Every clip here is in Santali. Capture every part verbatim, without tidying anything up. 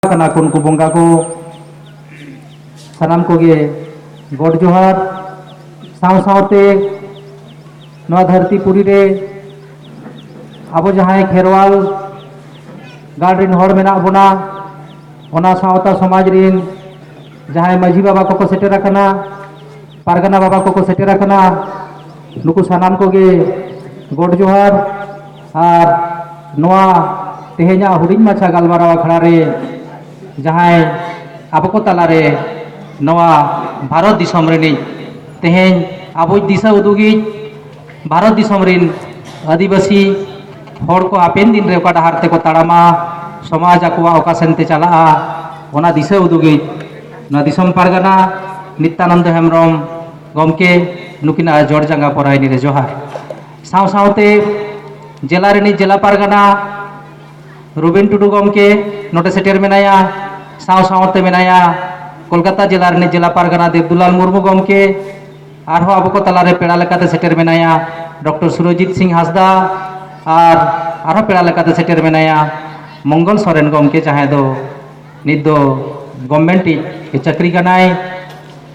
ᱠᱟᱱᱟ ᱠᱚ, ᱩᱱᱠᱩ ᱵᱚᱸᱜᱟ ᱠᱚ ᱥᱟᱱᱟᱢ ᱠᱚᱜᱮ ᱜᱚᱰ ᱡᱚᱦᱟᱨ᱾ ᱥᱟᱶ ᱥᱟᱶᱛᱮ ᱱᱚᱣᱟ ᱫᱷᱟᱹᱨᱛᱤ ᱯᱩᱨᱤ ᱨᱮ ᱟᱵᱚ ᱡᱟᱦᱟᱸᱭ ᱠᱷᱮᱨᱣᱟᱞ ᱜᱟᱲ ᱨᱮᱱ ᱦᱚᱲ ᱢᱮᱱᱟᱜ ᱵᱚᱱᱟ, ᱚᱱᱟ ᱥᱟᱶᱛᱟ ᱥᱚᱢᱟᱡᱽ ᱨᱮᱱ ᱡᱟᱦᱟᱸᱭ ᱢᱟᱹᱡᱷᱤ ᱵᱟᱵᱟ ᱠᱚᱠᱚ ᱥᱮᱴᱮᱨ ᱟᱠᱟᱱᱟ, ᱯᱟᱨᱜᱟᱱᱟ ᱵᱟᱵᱟ ᱠᱚᱠᱚ ᱥᱮᱴᱮᱨ ᱟᱠᱟᱱᱟ, ᱱᱩᱠᱩ ᱥᱟᱱᱟᱢ ᱠᱚᱜᱮ ᱜᱚᱰ ᱡᱚᱦᱟᱨ᱾ ᱟᱨ ᱱᱚᱣᱟ ᱛᱮᱦᱮᱧᱟᱜ ᱦᱩᱰᱤᱧ ᱢᱟᱪᱷᱟ ᱜᱟᱞᱢᱟᱨᱟᱣ ᱟᱠᱷᱲᱟ ᱨᱮ ᱡᱟᱦᱟᱸᱭ ᱟᱵᱚ ᱠᱚ ᱛᱟᱞᱟᱨᱮ ᱱᱚᱣᱟ ᱵᱷᱟᱨᱚᱛ ᱫᱤᱥᱚᱢ ᱨᱤᱱᱤᱡ ᱛᱮᱦᱮᱧ ᱟᱵᱚᱭ ᱫᱤᱥᱟᱹ ᱩᱫᱩᱜᱤᱡ, ᱵᱷᱟᱨᱚᱛ ᱫᱤᱥᱚᱢ ᱨᱤᱱ ᱟᱹᱫᱤᱵᱟᱹᱥᱤ ᱦᱚᱲ ᱠᱚ ᱦᱟᱯᱮᱱ ᱫᱤᱱ ᱨᱮ ᱚᱠᱟ ᱰᱟᱦᱟᱨ ᱛᱮᱠᱚ ᱛᱟᱲᱟᱢᱟ, ᱥᱚᱢᱟᱡᱽ ᱟᱠᱚᱣᱟᱜ ᱚᱠᱟ ᱥᱮᱱ ᱛᱮ ᱪᱟᱞᱟᱜᱼᱟ, ᱚᱱᱟ ᱫᱤᱥᱟᱹ ᱩᱫᱩᱜᱤᱡ ᱱᱚᱣᱟ ᱫᱤᱥᱚᱢ ᱯᱟᱨᱜᱟᱱᱟ ᱱᱤᱛᱭᱟᱱᱚᱱᱫᱚ ᱦᱮᱢᱵᱨᱚᱢ ᱜᱚᱢᱠᱮ, ᱱᱩᱠᱤᱱᱟᱜ ᱡᱚᱲ ᱡᱟᱸᱜᱟ ᱯᱚᱨᱟᱭᱱᱤ ᱨᱮ ᱡᱚᱦᱟᱨ᱾ ᱥᱟᱶ ᱥᱟᱶᱛᱮ ᱡᱮᱞᱟ ᱨᱤᱱᱤᱡ ᱡᱮᱞᱟ ᱯᱟᱨᱜᱟᱱᱟ ᱨᱚᱵᱤᱱ ᱴᱩᱰᱩ ᱜᱚᱢᱠᱮ ᱱᱚᱰᱮ ᱥᱮᱴᱮᱨ ᱢᱮᱱᱟᱭᱟ, ᱥᱟᱶ ᱥᱟᱶᱛᱮ ᱢᱮᱱᱟᱭᱟ ᱠᱳᱞᱠᱟᱛᱟ ᱡᱮᱞᱟ ᱨᱤᱱᱤᱡ ᱡᱮᱞᱟ ᱯᱟᱨᱜᱟᱱᱟ ᱫᱮᱵᱽᱫᱩᱞᱟᱞ ᱢᱩᱨᱢᱩ ᱜᱚᱢᱠᱮ, ᱟᱨᱦᱚᱸ ᱟᱵᱚ ᱠᱚ ᱛᱟᱞᱟᱨᱮ ᱯᱮᱲᱟ ᱞᱮᱠᱟᱛᱮ ᱥᱮᱴᱮᱨ ᱢᱮᱱᱟᱭᱟ ᱰᱚᱠᱴᱚᱨ ᱥᱩᱨᱚᱡᱤᱛ ᱥᱤᱝ ᱦᱟᱸᱥᱫᱟ, ᱟᱨ ᱟᱨᱦᱚᱸ ᱯᱮᱲᱟ ᱞᱮᱠᱟᱛᱮ ᱥᱮᱴᱮᱨ ᱢᱮᱱᱟᱭᱟ ᱢᱚᱝᱜᱚᱞ ᱥᱚᱨᱮᱱ ᱜᱚᱢᱠᱮ, ᱡᱟᱦᱟᱸᱭ ᱫᱚ ᱱᱤᱛ ᱫᱚ ᱜᱚᱵᱷᱢᱮᱱᱴ ᱨᱤᱡ ᱪᱟᱹᱠᱨᱤ ᱠᱟᱱᱟᱭ,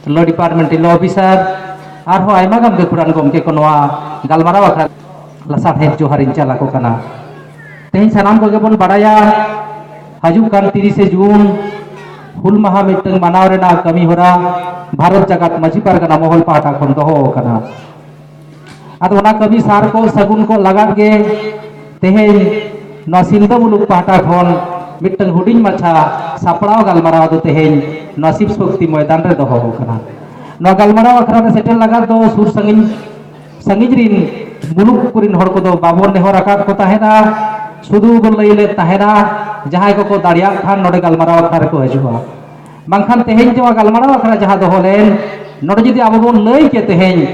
ᱞᱚ ᱰᱤᱯᱟᱨᱴᱢᱮᱱᱴ ᱨᱤᱡ ᱞᱚ ᱚᱯᱷᱤᱥᱟᱨ, ᱟᱨᱦᱚᱸ ᱟᱭᱢᱟ ᱜᱟᱱ ᱜᱟᱹᱠᱷᱩᱲᱟᱱ ᱜᱚᱢᱠᱮ ᱠᱚ ᱱᱚᱣᱟ ᱜᱟᱞᱢᱟᱨᱟᱣ ᱟᱠᱷᱲᱟ ᱞᱟᱥᱟᱲᱦᱮᱫ ᱡᱚᱦᱟᱨᱤᱧ ᱪᱟᱞ ᱟᱠᱚ ᱠᱟᱱᱟ᱾ ᱛᱮᱦᱮᱧ ᱥᱟᱱᱟᱢ ᱠᱚᱜᱮ ᱵᱚᱱ ᱵᱟᱲᱟᱭᱟ, ᱦᱤᱡᱩᱜ ᱠᱟᱱ ᱛᱤᱨᱤᱥᱮ ᱡᱩᱱ ᱦᱩᱞ ᱢᱟᱦᱟ ᱢᱤᱫᱴᱟᱝ ᱢᱟᱱᱟᱣ ᱨᱮᱱᱟᱜ ᱠᱟᱹᱢᱤ ᱦᱚᱨᱟ ᱵᱷᱟᱨᱚᱛ ᱡᱟᱠᱟᱛ ᱢᱟᱹᱡᱷᱤ ᱯᱟᱨᱜᱟᱱᱟ ᱢᱚᱦᱚᱞ ᱯᱟᱦᱴᱟ ᱠᱷᱚᱱ ᱫᱚᱦᱚ ᱟᱠᱟᱱᱟ᱾ ᱟᱫᱚ ᱚᱱᱟ ᱠᱟᱹᱢᱤ ᱥᱟᱨ ᱠᱚ ᱥᱟᱹᱜᱩᱱ ᱠᱚ ᱞᱟᱜᱟᱫ ᱜᱮ ᱛᱮᱦᱮᱧ ᱱᱚᱣᱟ ᱥᱤᱞᱫᱟᱹ ᱢᱩᱞᱩᱠ ᱯᱟᱦᱴᱟ ᱠᱷᱚᱱ ᱢᱤᱫᱴᱟᱝ ᱦᱩᱰᱤᱧ ᱢᱟᱪᱷᱟ ᱥᱟᱯᱲᱟᱣ ᱜᱟᱞᱢᱟᱨᱟᱣ ᱫᱚ ᱛᱮᱦᱮᱧ ᱱᱚᱣᱟ ᱥᱤᱵ ᱥᱚᱠᱛᱤ ᱢᱚᱭᱫᱟᱱ ᱨᱮ ᱫᱚᱦᱚ ᱟᱠᱟᱱᱟ᱾ ᱱᱚᱣᱟ ᱜᱟᱞᱢᱟᱨᱟᱣ ᱟᱠᱷᱲᱟ ᱨᱮ ᱥᱮᱴᱮᱨ ᱞᱟᱜᱟᱫ ᱫᱚ ᱥᱩᱨ ᱥᱟᱺᱜᱤᱧ, ᱥᱟᱺᱜᱤᱧ ᱨᱤᱱ ᱢᱩᱞᱩᱠ ᱠᱚᱨᱤᱱ ᱦᱚᱲ ᱠᱚᱫᱚ ᱵᱟᱵᱚᱱ ᱱᱮᱦᱚᱨ ᱟᱠᱟᱫ ᱠᱚ ᱛᱟᱦᱮᱱᱟ, ᱥᱩᱫᱷᱩ ᱵᱚᱱ ᱞᱟᱹᱭ ᱞᱮᱫ ᱛᱟᱦᱮᱱᱟ ᱡᱟᱦᱟᱸᱭ ᱠᱚᱠᱚ ᱫᱟᱲᱮᱭᱟᱜ ᱠᱷᱟᱱ ᱱᱚᱰᱮ ᱜᱟᱞᱢᱟᱨᱟᱣ ᱟᱠᱷᱲᱟ ᱨᱮᱠᱚ ᱦᱤᱡᱩᱜᱼᱟ᱾ ᱵᱟᱝᱠᱷᱟᱱ ᱛᱮᱦᱮᱧ ᱡᱟᱦᱟᱸ ᱜᱟᱞᱢᱟᱨᱟᱣ ᱟᱠᱷᱲᱟ ᱡᱟᱦᱟᱸ ᱫᱚᱦᱚ ᱞᱮᱱ, ᱱᱚᱰᱮ ᱡᱩᱫᱤ ᱟᱵᱚ ᱵᱚᱱ ᱞᱟᱹᱭ ᱠᱮ ᱛᱮᱦᱮᱧ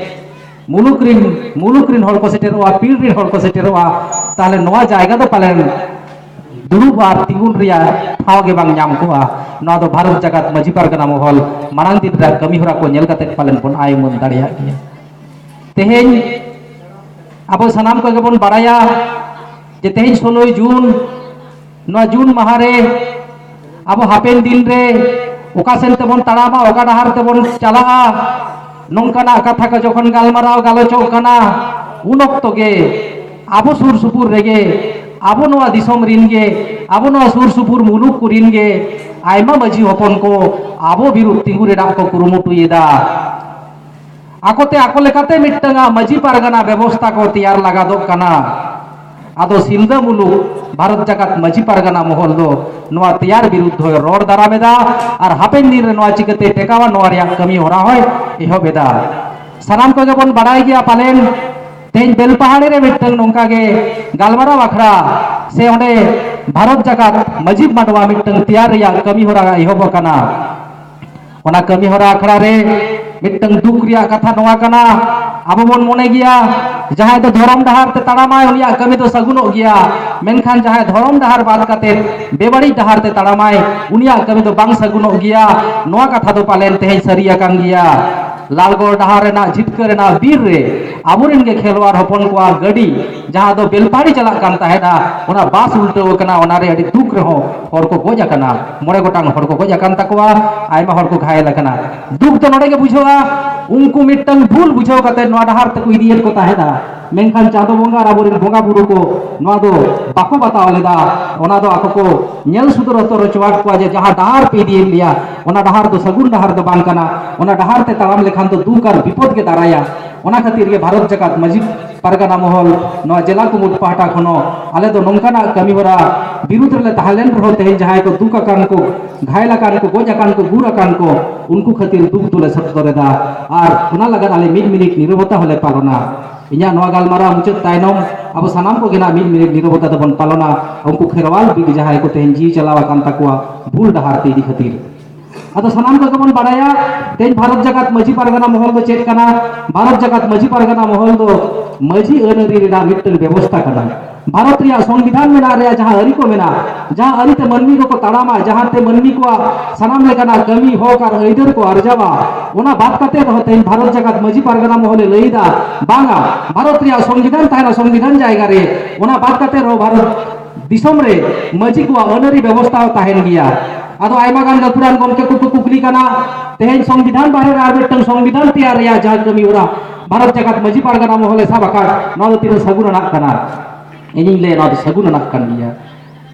ᱢᱩᱞᱩᱠ ᱨᱤᱱ, ᱢᱩᱞᱩᱠ ᱨᱤᱱ ᱦᱚᱲ ᱠᱚ ᱥᱮᱴᱮᱨᱚᱜᱼᱟ, ᱯᱤᱲ ᱨᱤᱱ ᱦᱚᱲ ᱠᱚ ᱥᱮᱴᱮᱨᱚᱜᱼᱟ, ᱛᱟᱦᱚᱞᱮ ᱱᱚᱣᱟ ᱡᱟᱭᱜᱟ ᱫᱚ ᱯᱟᱞᱮᱱ ᱫᱩᱲᱩᱵ ᱟᱨ ᱛᱤᱸᱜᱩᱱ ᱨᱮᱭᱟᱜ ᱴᱷᱟᱶ ᱜᱮ ᱵᱟᱝ ᱧᱟᱢ ᱠᱚᱜᱼᱟ᱾ ᱱᱚᱣᱟ ᱫᱚ ᱵᱷᱟᱨᱚᱛ ᱡᱟᱠᱟᱛ ᱢᱟᱹᱡᱷᱤ ᱯᱟᱨᱜᱟᱱᱟ ᱢᱚᱦᱚᱞ ᱢᱟᱲᱟᱝ ᱫᱤᱱ ᱨᱮᱭᱟᱜ ᱠᱟᱹᱢᱤ ᱦᱚᱨᱟ ᱠᱚ ᱧᱮᱞ ᱠᱟᱛᱮ ᱯᱟᱞᱮᱱ ᱵᱚᱱ ᱟᱭ ᱩᱢᱟᱹᱱ ᱫᱟᱲᱮᱭᱟᱜ ᱜᱮᱭᱟ᱾ ᱛᱮᱦᱮᱧ ᱟᱵᱚ ᱥᱟᱱᱟᱢ ᱠᱚᱜᱮ ᱵᱚᱱ ᱵᱟᱲᱟᱭᱟ ᱡᱮ ᱛᱮᱦᱮᱧ ᱥᱳᱞᱳᱭ ᱡᱩᱱ, ᱱᱚᱣᱟ ᱡᱩᱱ ᱢᱟᱦᱟ ᱨᱮ ᱟᱵᱚ ᱦᱟᱯᱮᱱ ᱫᱤᱱ ᱨᱮ ᱚᱠᱟ ᱥᱮᱱ ᱛᱮᱵᱚᱱ ᱛᱟᱲᱟᱢᱟ, ᱚᱠᱟ ᱰᱟᱦᱟᱨ ᱛᱮᱵᱚᱱ ᱪᱟᱞᱟᱜᱼᱟ, ᱱᱚᱝᱠᱟᱱᱟᱜ ᱠᱟᱛᱷᱟ ᱠᱚ ᱡᱚᱠᱷᱚᱱ ᱜᱟᱞᱢᱟᱨᱟᱣ ᱜᱟᱞᱚᱪᱚᱜ ᱠᱟᱱᱟ, ᱩᱱ ᱚᱠᱛᱚ ᱜᱮ ᱟᱵᱚ ᱥᱩᱨ ᱥᱩᱯᱩᱨ ᱨᱮᱜᱮ, ᱟᱵᱚ ᱱᱚᱣᱟ ᱫᱤᱥᱚᱢ ᱨᱤᱱ ᱜᱮ, ᱟᱵᱚ ᱱᱚᱣᱟ ᱥᱩᱨ ᱥᱩᱯᱩᱨ ᱢᱩᱞᱩᱠ ᱠᱚᱨᱤᱱ ᱜᱮ ᱟᱭᱢᱟ ᱢᱟᱹᱡᱷᱤ ᱦᱚᱯᱚᱱ ᱠᱚ ᱟᱵᱚ ᱵᱤᱨᱩᱫᱷ ᱛᱤᱸᱜᱩ ᱨᱮᱱᱟᱜ ᱠᱚ ᱠᱩᱨᱩᱢᱩᱴᱩᱭᱮᱫᱟ᱾ ᱟᱠᱚᱛᱮ ᱟᱠᱚ ᱞᱮᱠᱟᱛᱮ ᱢᱤᱫᱴᱟᱝ ᱢᱟᱹᱡᱷᱤ ᱯᱟᱨᱜᱟᱱᱟ ᱵᱮᱵᱚᱥᱛᱷᱟ ᱠᱚ ᱛᱮᱭᱟᱨ ᱞᱟᱜᱟᱫᱚᱜ ᱠᱟᱱᱟ᱾ ᱟᱫᱚ ᱥᱤᱞᱫᱟᱹ ᱢᱩᱞᱩᱠ ᱵᱷᱟᱨᱚᱛ ᱡᱟᱠᱟᱛ ᱢᱟᱹᱡᱷᱤ ᱯᱟᱨᱜᱟᱱᱟ ᱢᱚᱦᱚᱞ ᱫᱚ ᱱᱚᱣᱟ ᱛᱮᱭᱟᱨ ᱵᱤᱨᱩᱫᱽᱫᱷᱚᱭ ᱨᱚᱲ ᱫᱟᱨᱟᱢ ᱮᱫᱟ ᱟᱨ ᱦᱟᱯᱮᱱ ᱫᱤᱱ ᱨᱮ ᱱᱚᱣᱟ ᱪᱤᱠᱟᱹᱛᱮ ᱴᱮᱠᱟᱣᱟ, ᱱᱚᱣᱟ ᱨᱮᱭᱟᱜ ᱠᱟᱹᱢᱤ ᱦᱚᱨᱟ ᱦᱚᱸᱭ ᱮᱦᱚᱵ ᱮᱫᱟ᱾ ᱥᱟᱱᱟᱢ ᱠᱚᱜᱮ ᱵᱚᱱ ᱵᱟᱲᱟᱭ ᱜᱮᱭᱟ ᱯᱟᱞᱮᱱ, ᱛᱮᱦᱮᱧ ᱵᱮᱞᱯᱟᱦᱟᱲᱤ ᱨᱮ ᱢᱤᱫᱴᱟᱝ ᱱᱚᱝᱠᱟ ᱜᱮ ᱜᱟᱞᱢᱟᱨᱟᱣ ᱟᱠᱷᱲᱟ ᱥᱮ ᱚᱸᱰᱮ ᱵᱷᱟᱨᱚᱛ ᱡᱟᱠᱟᱛ ᱢᱟᱹᱡᱷᱤ ᱢᱟᱰᱣᱟ ᱢᱤᱫᱴᱟᱝ ᱛᱮᱭᱟᱨ ᱨᱮᱭᱟᱜ ᱠᱟᱹᱢᱤ ᱦᱚᱨᱟ ᱮᱦᱚᱵ ᱟᱠᱟᱱᱟ᱾ ᱚᱱᱟ ᱠᱟᱹᱢᱤ ᱦᱚᱨᱟ ᱟᱠᱷᱲᱟ ᱨᱮ ᱢᱤᱫᱴᱟᱝ ᱫᱩᱠ ᱨᱮᱭᱟᱜ ᱠᱟᱛᱷᱟ ᱱᱚᱣᱟ ᱠᱟᱱᱟ, ᱟᱵᱚ ᱵᱚᱱ ᱢᱚᱱᱮ ᱜᱮᱭᱟ ᱡᱟᱦᱟᱸᱭ ᱫᱚ ᱫᱷᱚᱨᱚᱢ ᱰᱟᱦᱟᱨ ᱛᱮ ᱛᱟᱲᱟᱢᱟᱭ ᱩᱱᱤᱭᱟᱜ ᱠᱟᱹᱢᱤ ᱫᱚ ᱥᱟᱹᱜᱩᱱᱚᱜ ᱜᱮᱭᱟ, ᱢᱮᱱᱠᱷᱟᱱ ᱡᱟᱦᱟᱸᱭ ᱫᱷᱚᱨᱚᱢ ᱰᱟᱦᱟᱨ ᱵᱟᱫ ᱠᱟᱛᱮ ᱵᱮᱵᱟᱹᱲᱤᱡ ᱰᱟᱦᱟᱨ ᱛᱮ ᱛᱟᱲᱟᱢᱟᱭ ᱩᱱᱤᱭᱟᱜ ᱠᱟᱹᱢᱤ ᱫᱚ ᱵᱟᱝ ᱥᱟᱹᱜᱩᱱᱚᱜ ᱜᱮᱭᱟ᱾ ᱱᱚᱣᱟ ᱠᱟᱛᱷᱟ ᱫᱚ ᱯᱟᱞᱮᱱ ᱛᱮᱦᱮᱧ ᱥᱟᱹᱨᱤ ᱟᱠᱟᱱ ᱜᱮᱭᱟ᱾ ᱞᱟᱞᱜᱚᱲ ᱰᱟᱦᱟᱨ ᱨᱮᱱᱟᱜ ᱡᱷᱤᱴᱠᱟᱹ ᱨᱮᱱᱟᱜ ᱵᱤᱨ ᱨᱮ ᱟᱵᱚᱨᱮᱱ ᱜᱮ ᱠᱷᱮᱞᱣᱟᱲ ᱦᱚᱯᱚᱱ ᱠᱚᱣᱟᱜ ᱜᱟᱹᱰᱤ, ᱡᱟᱦᱟᱸ ᱫᱚ ᱵᱮᱞᱯᱟᱦᱟᱲᱤ ᱪᱟᱞᱟᱜ ᱠᱟᱱ ᱛᱟᱦᱮᱸᱫᱼᱟ, ᱚᱱᱟ ᱵᱟᱥ ᱩᱞᱴᱟᱹᱣ ᱟᱠᱟᱱᱟ᱾ ᱚᱱᱟᱨᱮ ᱟᱹᱰᱤ ᱫᱩᱠ ᱨᱮᱦᱚᱸ ᱦᱚᱲ ᱠᱚ ᱜᱚᱡ ᱟᱠᱟᱱᱟ, ᱢᱚᱬᱮ ᱜᱚᱴᱟᱝ ᱦᱚᱲ ᱠᱚ ᱜᱚᱡ ᱟᱠᱟᱱ ᱛᱟᱠᱚᱣᱟ, ᱟᱭᱢᱟ ᱦᱚᱲ ᱠᱚ ᱜᱷᱟᱭᱮᱞ ᱟᱠᱟᱱᱟ᱾ ᱫᱩᱠ ᱫᱚ ᱱᱚᱰᱮ ᱜᱮ ᱵᱩᱡᱷᱟᱹᱜᱼᱟ, ᱩᱱᱠᱩ ᱢᱤᱫᱴᱟᱝ ᱵᱷᱩᱞ ᱵᱩᱡᱷᱟᱹᱣ ᱠᱟᱛᱮ ᱱᱚᱣᱟ ᱰᱟᱦᱟᱨ ᱛᱮᱠᱚ ᱤᱫᱤᱭᱮᱫ ᱠᱚ ᱛᱟᱦᱮᱸᱫᱼᱟ, ᱢᱮᱱᱠᱷᱟᱱ ᱪᱟᱸᱫᱚ ᱵᱚᱸᱜᱟ ᱟᱨ ᱟᱵᱚᱨᱮᱱ ᱵᱚᱸᱜᱟ ᱵᱩᱨᱩ ᱠᱚ ᱱᱚᱣᱟ ᱫᱚ ᱵᱟᱠᱚ ᱵᱟᱛᱟᱣ ᱞᱮᱫᱟ᱾ ᱚᱱᱟ ᱫᱚ ᱟᱠᱚ ᱠᱚ ᱧᱮᱞ ᱥᱚᱫᱚᱨ ᱦᱚᱪᱚ ᱦᱚᱪᱚᱣᱟᱫ ᱠᱚᱣᱟ ᱡᱮ ᱡᱟᱦᱟᱸ ᱰᱟᱦᱟᱨ ᱯᱮ ᱤᱫᱤᱭᱮᱫ ᱞᱮᱭᱟ, ᱚᱱᱟ ᱰᱟᱦᱟᱨ ᱫᱚ ᱥᱟᱹᱜᱩᱱ ᱰᱟᱦᱟᱨ ᱫᱚ ᱵᱟᱝ ᱠᱟᱱᱟ, ᱚᱱᱟ ᱰᱟᱦᱟᱨ ᱛᱮ ᱛᱟᱲᱟᱢ ᱞᱮᱠᱷᱟᱱ ᱫᱚ ᱫᱩᱠ ᱟᱨ ᱵᱤᱯᱚᱫ ᱜᱮ ᱫᱟᱨᱟᱭᱟ᱾ ᱚᱱᱟ ᱠᱷᱟᱹᱛᱤᱨ ᱜᱮ ᱵᱷᱟᱨᱚᱛ ᱡᱟᱠᱟᱛ ᱢᱟᱹᱡᱷᱤ ᱯᱟᱨᱜᱟᱱᱟ ᱢᱚᱦᱚᱞ, ᱱᱚᱣᱟ ᱡᱮᱞᱟ ᱠᱩᱢᱩᱴ ᱯᱟᱦᱴᱟ ᱠᱷᱚᱱ ᱦᱚᱸ ᱟᱞᱮ ᱫᱚ ᱱᱚᱝᱠᱟᱱᱟᱜ ᱠᱟᱹᱢᱤ ᱦᱚᱨᱟ ᱵᱤᱨᱩᱫᱷ ᱨᱮᱞᱮ ᱛᱟᱦᱮᱸ ᱞᱮᱱ ᱨᱮᱦᱚᱸ, ᱛᱮᱦᱮᱧ ᱡᱟᱦᱟᱸᱭ ᱠᱚ ᱫᱩᱠ ᱟᱠᱟᱱ ᱠᱚ, ᱜᱷᱟᱭᱮᱞ ᱟᱠᱟᱱ ᱠᱚ, ᱜᱚᱡ ᱟᱠᱟᱱ ᱠᱚ, ᱜᱩᱨ ᱟᱠᱟᱱ ᱠᱚ, ᱩᱱᱠᱩ ᱠᱷᱟᱹᱛᱤᱨ ᱫᱩᱠ ᱫᱚᱞᱮ ᱥᱚᱫᱚᱨ ᱮᱫᱟ᱾ ᱟᱨ ᱚᱱᱟ ᱞᱟᱹᱜᱤᱫ ᱟᱞᱮ ᱢᱤᱫ ᱢᱤᱱᱤᱴ ᱱᱤᱨᱚᱵᱚᱛᱟ ᱦᱚᱸᱞᱮ ᱯᱟᱞᱚᱱᱟ᱾ ᱤᱧᱟᱹᱜ ᱱᱚᱣᱟ ᱜᱟᱞᱢᱟᱨᱟᱣ ᱢᱩᱪᱟᱹᱫ ᱛᱟᱭᱱᱚᱢ ᱟᱵᱚ ᱥᱟᱱᱟᱢ ᱠᱚᱜᱮ ᱱᱟᱜ ᱢᱤᱫ ᱢᱤᱱᱤᱴ ᱱᱤᱨᱚᱵᱚᱛᱟ ᱫᱚᱵᱚᱱ ᱯᱟᱞᱚᱱᱟ, ᱩᱱᱠᱩ ᱠᱷᱮᱨᱣᱟᱞ ᱵᱤᱨ ᱡᱟᱦᱟᱸᱭ ᱠᱚ ᱛᱮᱦᱮᱧ ᱡᱤᱣᱤ ᱪᱟᱞᱟᱣ ᱟᱠᱟᱱ ᱛᱟᱠᱚᱣᱟ ᱵᱷᱩᱞ ᱰᱟᱦᱟᱨ ᱛᱮ ᱤᱫᱤ ᱠᱷᱟᱹᱛᱤᱨ᱾ ᱟᱫᱚ ᱥᱟᱱᱟᱢ ᱠᱚᱜᱮ ᱵᱚᱱ ᱵᱟᱲᱟᱭᱟ, ᱛᱮᱦᱮᱧ ᱵᱷᱟᱨᱚᱛ ᱡᱟᱠᱟᱛ ᱢᱟᱹᱡᱷᱤ ᱯᱟᱨᱜᱟᱱᱟ ᱢᱚᱦᱚᱞ ᱫᱚ ᱪᱮᱫ ᱠᱟᱱᱟ? ᱵᱷᱟᱨᱚᱛ ᱡᱟᱠᱟᱛ ᱢᱟᱹᱡᱷᱤ ᱯᱟᱨᱜᱟᱱᱟ ᱢᱚᱦᱚᱞ ᱫᱚ ᱢᱟᱹᱡᱷᱤ ᱟᱹᱱ ᱟᱹᱨᱤ ᱨᱮᱱᱟᱜ ᱢᱤᱫᱴᱟᱝ ᱵᱮᱵᱚᱥᱛᱷᱟ ᱠᱟᱱᱟ᱾ ᱵᱷᱟᱨᱚᱛ ᱨᱮᱭᱟᱜ ᱥᱚᱝᱵᱤᱫᱷᱟᱱ ᱢᱮᱱᱟᱜ ᱨᱮᱭᱟᱜ ᱡᱟᱦᱟᱸ ᱟᱹᱨᱤ ᱠᱚ ᱢᱮᱱᱟᱜ, ᱡᱟᱦᱟᱸ ᱟᱹᱨᱤ ᱛᱮ ᱢᱟᱹᱱᱢᱤ ᱠᱚᱠᱚ ᱛᱟᱲᱟᱢᱟ, ᱡᱟᱦᱟᱸ ᱛᱮ ᱢᱟᱹᱱᱢᱤ ᱠᱚᱣᱟᱜ ᱥᱟᱱᱟᱢ ᱞᱮᱠᱟᱱᱟᱜ ᱠᱟᱹᱢᱤ, ᱦᱚᱠ ᱟᱨ ᱟᱹᱭᱫᱟᱹᱨ ᱠᱚ ᱟᱨᱡᱟᱣᱟ, ᱚᱱᱟ ᱵᱟᱫ ᱠᱟᱛᱮ ᱨᱮᱦᱚᱸ ᱛᱮᱦᱮᱧ ᱵᱷᱟᱨᱚᱛ ᱡᱟᱠᱟᱛ ᱢᱟᱹᱡᱷᱤ ᱯᱟᱨᱜᱟᱱᱟ ᱢᱚᱦᱚᱞᱮ ᱞᱟᱹᱭ ᱮᱫᱟ, ᱵᱟᱝᱟ, ᱵᱷᱟᱨᱚᱛ ᱨᱮᱭᱟᱜ ᱥᱚᱝᱵᱤᱫᱷᱟᱱ ᱛᱟᱦᱮᱱᱟ ᱥᱚᱝᱵᱤᱫᱷᱟᱱ ᱡᱟᱭᱜᱟ ᱨᱮ, ᱚᱱᱟ ᱵᱟᱫ ᱠᱟᱛᱮ ᱨᱮᱦᱚᱸ ᱵᱷᱟᱨᱚᱛ ᱫᱤᱥᱚᱢ ᱨᱮ ᱢᱟᱹᱡᱷᱤ ᱠᱚᱣᱟᱜ ᱟᱹᱱ ᱟᱹᱨᱤ ᱵᱮᱵᱚᱥᱛᱷᱟ ᱦᱚᱸ ᱛᱟᱦᱮᱱ ᱜᱮᱭᱟ᱾ ᱟᱫᱚ ᱟᱭᱢᱟ ᱜᱟᱱ ᱜᱟᱹᱠᱷᱩᱲᱟᱱ ᱜᱚᱢᱠᱮ ᱠᱚᱠᱚ ᱠᱩᱠᱞᱤ ᱠᱟᱱᱟ, ᱛᱮᱦᱮᱧ ᱥᱚᱝᱵᱤᱫᱷᱟᱱ ᱵᱟᱦᱨᱮ ᱨᱮ ᱟᱨ ᱢᱤᱫᱴᱟᱝ ᱥᱚᱝᱵᱤᱫᱷᱟᱱ ᱛᱮᱭᱟᱨ ᱨᱮᱭᱟᱜ ᱡᱟᱦᱟᱸ ᱠᱟᱹᱢᱤ ᱦᱚᱨᱟ ᱵᱷᱟᱨᱚᱛ ᱡᱟᱠᱟᱛ ᱢᱟᱹᱡᱷᱤ ᱯᱟᱨᱜᱟᱱᱟ ᱢᱚᱦᱚᱞᱮ ᱥᱟᱵ ᱟᱠᱟᱫ, ᱱᱚᱣᱟ ᱫᱚ ᱛᱤᱱᱟᱹᱜ ᱥᱟᱹᱜᱩᱱ ᱟᱱᱟᱜ ᱠᱟᱱᱟ? ᱤᱧᱤᱧ ᱞᱟᱹᱭᱟ, ᱱᱚᱣᱟ ᱫᱚ ᱥᱟᱹᱜᱩᱱ ᱟᱱᱟᱜ ᱠᱟᱱ ᱜᱮᱭᱟ᱾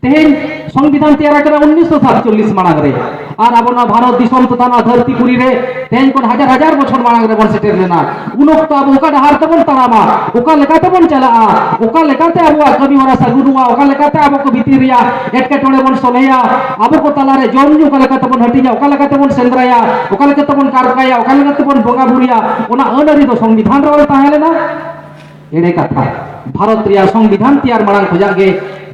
ᱛᱮᱦᱮᱧ ᱥᱚᱝᱵᱤᱫᱷᱟᱱ ᱛᱮᱭᱟᱨ ᱟᱠᱟᱱᱟ ᱩᱱᱤᱥᱥᱚ ᱥᱟᱛᱪᱚᱞᱞᱤᱥ ᱢᱟᱲᱟᱝ ᱨᱮ, ᱟᱨ ᱟᱵᱚ ᱱᱚᱣᱟ ᱵᱷᱟᱨᱚᱛ ᱫᱤᱥᱚᱢ ᱛᱚᱛᱷᱟ ᱱᱚᱣᱟ ᱫᱷᱟᱹᱨᱛᱤ ᱯᱩᱨᱤ ᱨᱮ ᱛᱮᱦᱮᱧ ᱠᱷᱚᱱ ᱦᱟᱡᱟᱨ ᱦᱟᱡᱟᱨ ᱵᱚᱪᱷᱚᱨ ᱢᱟᱲᱟᱝ ᱨᱮᱵᱚᱱ ᱥᱮᱴᱮᱨ ᱞᱮᱱᱟ᱾ ᱩᱱ ᱚᱠᱛᱚ ᱟᱵᱚ ᱚᱠᱟ ᱰᱟᱦᱟᱨ ᱛᱮᱵᱚᱱ ᱛᱟᱲᱟᱢᱟ, ᱚᱠᱟ ᱞᱮᱠᱟ ᱛᱮᱵᱚᱱ ᱪᱟᱞᱟᱜᱼᱟ, ᱚᱠᱟ ᱞᱮᱠᱟᱛᱮ ᱟᱵᱚᱣᱟᱜ ᱠᱟᱹᱢᱤ ᱦᱚᱨᱟ ᱥᱟᱹᱜᱩᱱᱚᱜᱼᱟ, ᱚᱠᱟ ᱞᱮᱠᱟᱛᱮ ᱟᱵᱚ ᱠᱚ ᱵᱷᱤᱛᱤᱨ ᱨᱮᱭᱟᱜ ᱮᱴᱠᱮᱴᱚᱬᱮ ᱵᱚᱱ ᱥᱚᱞᱦᱮᱭᱟ, ᱟᱵᱚ ᱠᱚ ᱛᱟᱞᱟᱨᱮ ᱡᱚᱢ ᱧᱩ ᱚᱠᱟ ᱞᱮᱠᱟ ᱛᱮᱵᱚᱱ ᱦᱟᱹᱴᱤᱧᱟ, ᱚᱠᱟ ᱞᱮᱠᱟ ᱛᱮᱵᱚᱱ ᱥᱮᱸᱫᱽᱨᱟᱭᱟ, ᱚᱠᱟ ᱞᱮᱠᱟ ᱛᱮᱵᱚᱱ ᱠᱟᱨᱠᱟᱭᱟ, ᱚᱠᱟ ᱞᱮᱠᱟ ᱛᱮᱵᱚᱱ ᱵᱚᱸᱜᱟ ᱵᱩᱨᱩᱭᱟ, ᱚᱱᱟ ᱟᱹᱱ ᱟᱹᱨᱤ ᱫᱚ ᱥᱚᱝᱵᱤᱫᱷᱟᱱ ᱨᱮ ᱚᱞ ᱛᱟᱦᱮᱸ ᱞᱮᱱᱟ᱾ ᱮᱲᱮ ᱠᱟᱛᱷᱟ, ᱵᱷᱟᱨᱚᱛ ᱨᱮᱭᱟᱜ ᱥᱚᱝᱵᱤᱫᱷᱟᱱ ᱛᱮᱭᱟᱨ ᱢᱟᱲᱟᱝ ᱠᱷᱚᱱᱟᱜ ᱜᱮ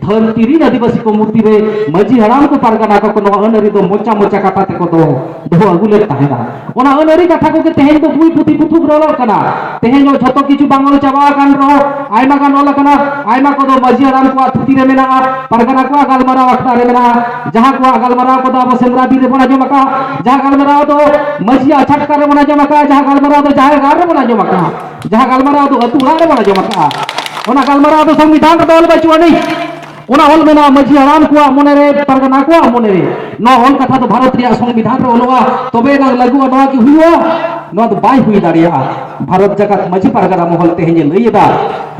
ᱫᱷᱟᱹᱨᱛᱤ ᱨᱤᱱ ᱟᱹᱫᱤᱵᱟᱹᱥᱤ ᱠᱚ ᱢᱩᱫᱽᱨᱮ ᱢᱟᱹᱡᱷᱤ ᱦᱟᱲᱟᱢ ᱠᱚ ᱯᱟᱨᱜᱟᱱᱟ ᱠᱚ ᱱᱚᱣᱟ ᱟᱹᱱ ᱟᱹᱨᱤ ᱫᱚ ᱢᱚᱪᱟ ᱢᱚᱪᱟ ᱠᱟᱛᱷᱟ ᱛᱮᱠᱚ ᱫᱚᱦᱚ, ᱫᱚᱦᱚ ᱟᱹᱜᱩ ᱞᱮᱫ ᱛᱟᱦᱮᱸᱱᱟ᱾ ᱚᱱᱟ ᱟᱹᱱ ᱟᱹᱨᱤ ᱠᱟᱛᱷᱟ ᱠᱚᱜᱮ ᱛᱮᱦᱮᱧ ᱫᱚ ᱵᱳᱭ ᱯᱩᱛᱷᱤ ᱯᱩᱛᱷᱩ ᱨᱮ ᱚᱞᱚᱜ ᱠᱟᱱᱟ᱾ ᱛᱮᱦᱮᱧ ᱦᱚᱸ ᱡᱷᱚᱛᱚ ᱠᱤᱪᱷᱩ ᱵᱟᱝ ᱚᱞ ᱪᱟᱵᱟ ᱟᱠᱟᱱ ᱨᱮᱦᱚᱸ ᱟᱭᱢᱟ ᱜᱟᱱ ᱚᱞ ᱟᱠᱟᱱᱟ᱾ ᱟᱭᱢᱟ ᱠᱚᱫᱚ ᱢᱟᱹᱡᱷᱤ ᱦᱟᱲᱟᱢ ᱠᱚᱣᱟᱜ ᱛᱷᱩᱛᱤ ᱨᱮ ᱢᱮᱱᱟᱜᱼᱟ, ᱯᱟᱨᱜᱟᱱᱟ ᱠᱚᱣᱟᱜ ᱜᱟᱞᱢᱟᱨᱟᱣ ᱟᱠᱷᱲᱟ ᱨᱮ ᱢᱮᱱᱟᱜᱼᱟ᱾ ᱡᱟᱦᱟᱸ ᱠᱚᱣᱟᱜ ᱜᱟᱞᱢᱟᱨᱟᱣ ᱠᱚᱫᱚ ᱟᱵᱚ ᱥᱮᱸᱫᱽᱨᱟ ᱵᱤᱨ ᱨᱮᱵᱚᱱ ᱟᱸᱡᱚᱢ ᱟᱠᱟᱫ, ᱡᱟᱦᱟᱸ ᱜᱟᱞᱢᱟᱨᱟᱣ ᱫᱚ ᱢᱟᱹᱡᱷᱤᱭᱟᱜ ᱪᱷᱟᱴᱠᱟ ᱨᱮᱵᱚᱱ ᱟᱸᱡᱚᱢ ᱟᱠᱟᱫ, ᱡᱟᱦᱟᱸ ᱜᱟᱞᱢᱟᱨᱟᱣ ᱫᱚ ᱡᱟᱦᱮᱨ ᱜᱟᱲ ᱨᱮᱵᱚᱱ ᱟᱸᱡᱚᱢ ᱟᱠᱟᱫ, ᱡᱟᱦᱟᱸ ᱜᱟᱞᱢᱟᱨᱟᱣ ᱫᱚ ᱟᱹᱛᱩ ᱚᱲᱟᱜ ᱨᱮᱵᱚᱱ ᱟᱸᱡᱚᱢ ᱟᱠᱟᱫᱼᱟ, ᱚᱱᱟ ᱜᱟᱞᱢᱟᱨᱟᱣ ᱫᱚ ᱥᱚᱝᱵᱤᱫᱷᱟᱱ ᱨᱮᱫᱚ ᱚᱞ ᱵᱟᱹᱪᱩᱜ ᱟᱹᱱᱤᱡ᱾ ᱚᱱᱟ ᱚᱞ ᱢᱮᱱᱟᱜᱼᱟ ᱢᱟᱹᱡᱷᱤ ᱦᱟᱲᱟᱢ ᱠᱚᱣᱟᱜ ᱢᱚᱱᱮᱨᱮ, ᱯᱟᱨᱜᱟᱱᱟ ᱠᱚᱣᱟᱜ ᱢᱚᱱᱮᱨᱮ᱾ ᱱᱚᱣᱟ ᱚᱞ ᱠᱟᱛᱷᱟ ᱫᱚ ᱵᱷᱟᱨᱚᱛ ᱨᱮᱭᱟᱜ ᱥᱚᱝᱵᱤᱫᱷᱟᱱ ᱨᱮ ᱚᱞᱚᱜᱼᱟ, ᱛᱚᱵᱮ ᱮᱱᱟᱝ ᱞᱟᱹᱜᱩᱜᱼᱟ, ᱱᱚᱣᱟ ᱠᱤ ᱦᱩᱭᱩᱜᱼᱟ? ᱱᱚᱣᱟ ᱫᱚ ᱵᱟᱭ ᱦᱩᱭ ᱫᱟᱲᱮᱭᱟᱜᱼᱟ᱾ ᱵᱷᱟᱨᱚᱛ ᱡᱟᱠᱟᱛ ᱢᱟᱹᱡᱷᱤ ᱯᱟᱨᱜᱟᱱᱟ ᱢᱚᱦᱚᱞ ᱛᱮᱦᱮᱧ ᱮ ᱞᱟᱹᱭ ᱮᱫᱟ,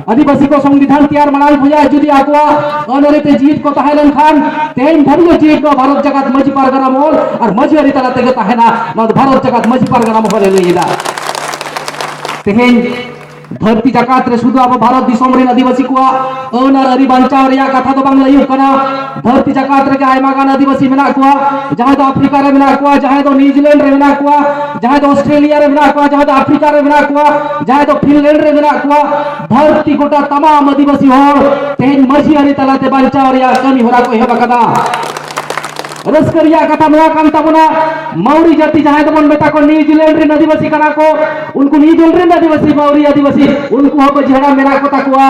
ᱟᱹᱫᱤᱵᱟᱹᱥᱤ ᱠᱚ ᱥᱚᱝᱵᱤᱫᱷᱟᱱ ᱛᱮᱭᱟᱨ ᱢᱟᱲᱟᱝ ᱠᱷᱚᱱᱟᱜ ᱡᱩᱫᱤ ᱟᱠᱚᱣᱟᱜ ᱟᱹᱱ ᱟᱹᱨᱤ ᱛᱮ ᱡᱤᱣᱤᱫ ᱠᱚ ᱛᱟᱦᱮᱸ ᱞᱮᱱᱠᱷᱟᱱ, ᱛᱮᱦᱮᱧ ᱫᱷᱟᱹᱵᱤᱡ ᱦᱚᱸ ᱡᱤᱣᱤᱫ ᱱᱚᱣᱟ ᱵᱷᱟᱨᱚᱛ ᱡᱟᱠᱟᱛ ᱢᱟᱹᱡᱷᱤ ᱯᱟᱨᱜᱟᱱᱟ ᱢᱚᱦᱚᱞ ᱟᱨ ᱢᱟᱹᱡᱷᱤ ᱟᱹᱨᱤ ᱛᱟᱞᱟ ᱛᱮᱜᱮ ᱛᱟᱦᱮᱱᱟ᱾ ᱱᱚᱣᱟ ᱫᱚ ᱵᱷᱟᱨᱚᱛ ᱡᱟᱠᱟᱛ ᱢᱟᱹᱡᱷᱤ ᱯᱟᱨᱜᱟᱱᱟ ᱢᱚᱦᱚᱞ ᱮ ᱞᱟᱹᱭ ᱮᱫᱟ᱾ ᱛᱮᱦᱮᱧ ᱫᱷᱟᱹᱨᱛᱤ ᱡᱟᱠᱟᱛ ᱨᱮ ᱥᱩᱫᱷᱩ ᱟᱵᱚ ᱵᱷᱟᱨᱚᱛ ᱫᱤᱥᱚᱢ ᱨᱮᱱ ᱟᱹᱫᱤᱵᱟᱹᱥᱤ ᱠᱚᱣᱟᱜ ᱟᱹᱱ ᱟᱨ ᱟᱹᱨᱤ ᱵᱟᱧᱪᱟᱣ ᱨᱮᱭᱟᱜ ᱠᱟᱛᱷᱟ ᱫᱚ ᱵᱟᱝ ᱞᱟᱹᱭᱚᱜ ᱠᱟᱱᱟ᱾ ᱫᱷᱟᱹᱨᱛᱤ ᱡᱟᱠᱟᱛ ᱨᱮᱜᱮ ᱟᱭᱢᱟ ᱜᱟᱱ ᱟᱹᱫᱤᱵᱟᱹᱥᱤ ᱢᱮᱱᱟᱜ ᱠᱚᱣᱟ, ᱡᱟᱦᱟᱸᱭ ᱫᱚ ᱟᱯᱷᱨᱤᱠᱟ ᱨᱮ ᱢᱮᱱᱟᱜ ᱠᱚᱣᱟ, ᱡᱟᱦᱟᱸᱭ ᱫᱚ ᱱᱤᱭᱩᱡᱤᱞᱮᱱᱰ ᱨᱮ ᱢᱮᱱᱟᱜ ᱠᱚᱣᱟ, ᱡᱟᱦᱟᱸᱭ ᱫᱚ ᱚᱥᱴᱨᱮᱞᱤᱭᱟ ᱨᱮ ᱢᱮᱱᱟᱜ ᱠᱚᱣᱟ, ᱡᱟᱦᱟᱸᱭ ᱫᱚ ᱟᱯᱷᱨᱤᱠᱟ ᱨᱮ ᱢᱮᱱᱟᱜ ᱠᱚᱣᱟ, ᱡᱟᱦᱟᱸᱭ ᱫᱚ ᱯᱷᱤᱱᱞᱮᱱᱰ ᱨᱮ ᱢᱮᱱᱟᱜ ᱠᱚᱣᱟ᱾ ᱫᱷᱟᱹᱨᱛᱤ ᱜᱚᱴᱟ ᱛᱟᱢᱟᱢ ᱟᱹᱫᱤᱵᱟᱹᱥᱤ ᱦᱚᱲ ᱛᱮᱦᱮᱧ ᱢᱟᱹᱡᱷᱤ ᱟᱹᱨᱤ ᱛᱟᱞᱟᱛᱮ ᱵᱟᱧᱪᱟᱣ ᱨᱮᱭᱟᱜ ᱠᱟᱹᱢᱤ ᱦᱚᱨᱟ ᱠᱚ ᱮᱦᱚᱵ ᱟᱠᱟᱫᱟ᱾ ᱨᱟᱹᱥᱠᱟᱹ ᱨᱮᱭᱟᱜ ᱠᱟᱛᱷᱟ ᱱᱚᱣᱟ ᱠᱟᱱ ᱛᱟᱵᱚᱱᱟ, ᱢᱟᱣᱨᱤ ᱡᱟᱹᱛᱤ ᱡᱟᱦᱟᱸᱭ ᱫᱚᱵᱚᱱ ᱢᱮᱛᱟ ᱠᱚ ᱱᱤᱭᱩᱡᱤᱞᱮᱱᱰ ᱨᱮᱱ ᱟᱹᱫᱤᱵᱟᱹᱥᱤ ᱠᱟᱱᱟ ᱠᱚ, ᱩᱱᱠᱩ ᱱᱤᱭᱩᱡᱤᱞᱮᱱᱰ ᱨᱮᱱ ᱟᱹᱫᱤᱵᱟᱹᱥᱤ, ᱢᱟᱣᱨᱤ ᱟᱹᱫᱤᱵᱟᱹᱥᱤ, ᱩᱱᱠᱩ ᱦᱚᱸ ᱢᱟᱹᱡᱷᱤ ᱦᱟᱲᱟᱢ ᱢᱮᱱᱟᱜ ᱠᱚ ᱛᱟᱠᱚᱣᱟ᱾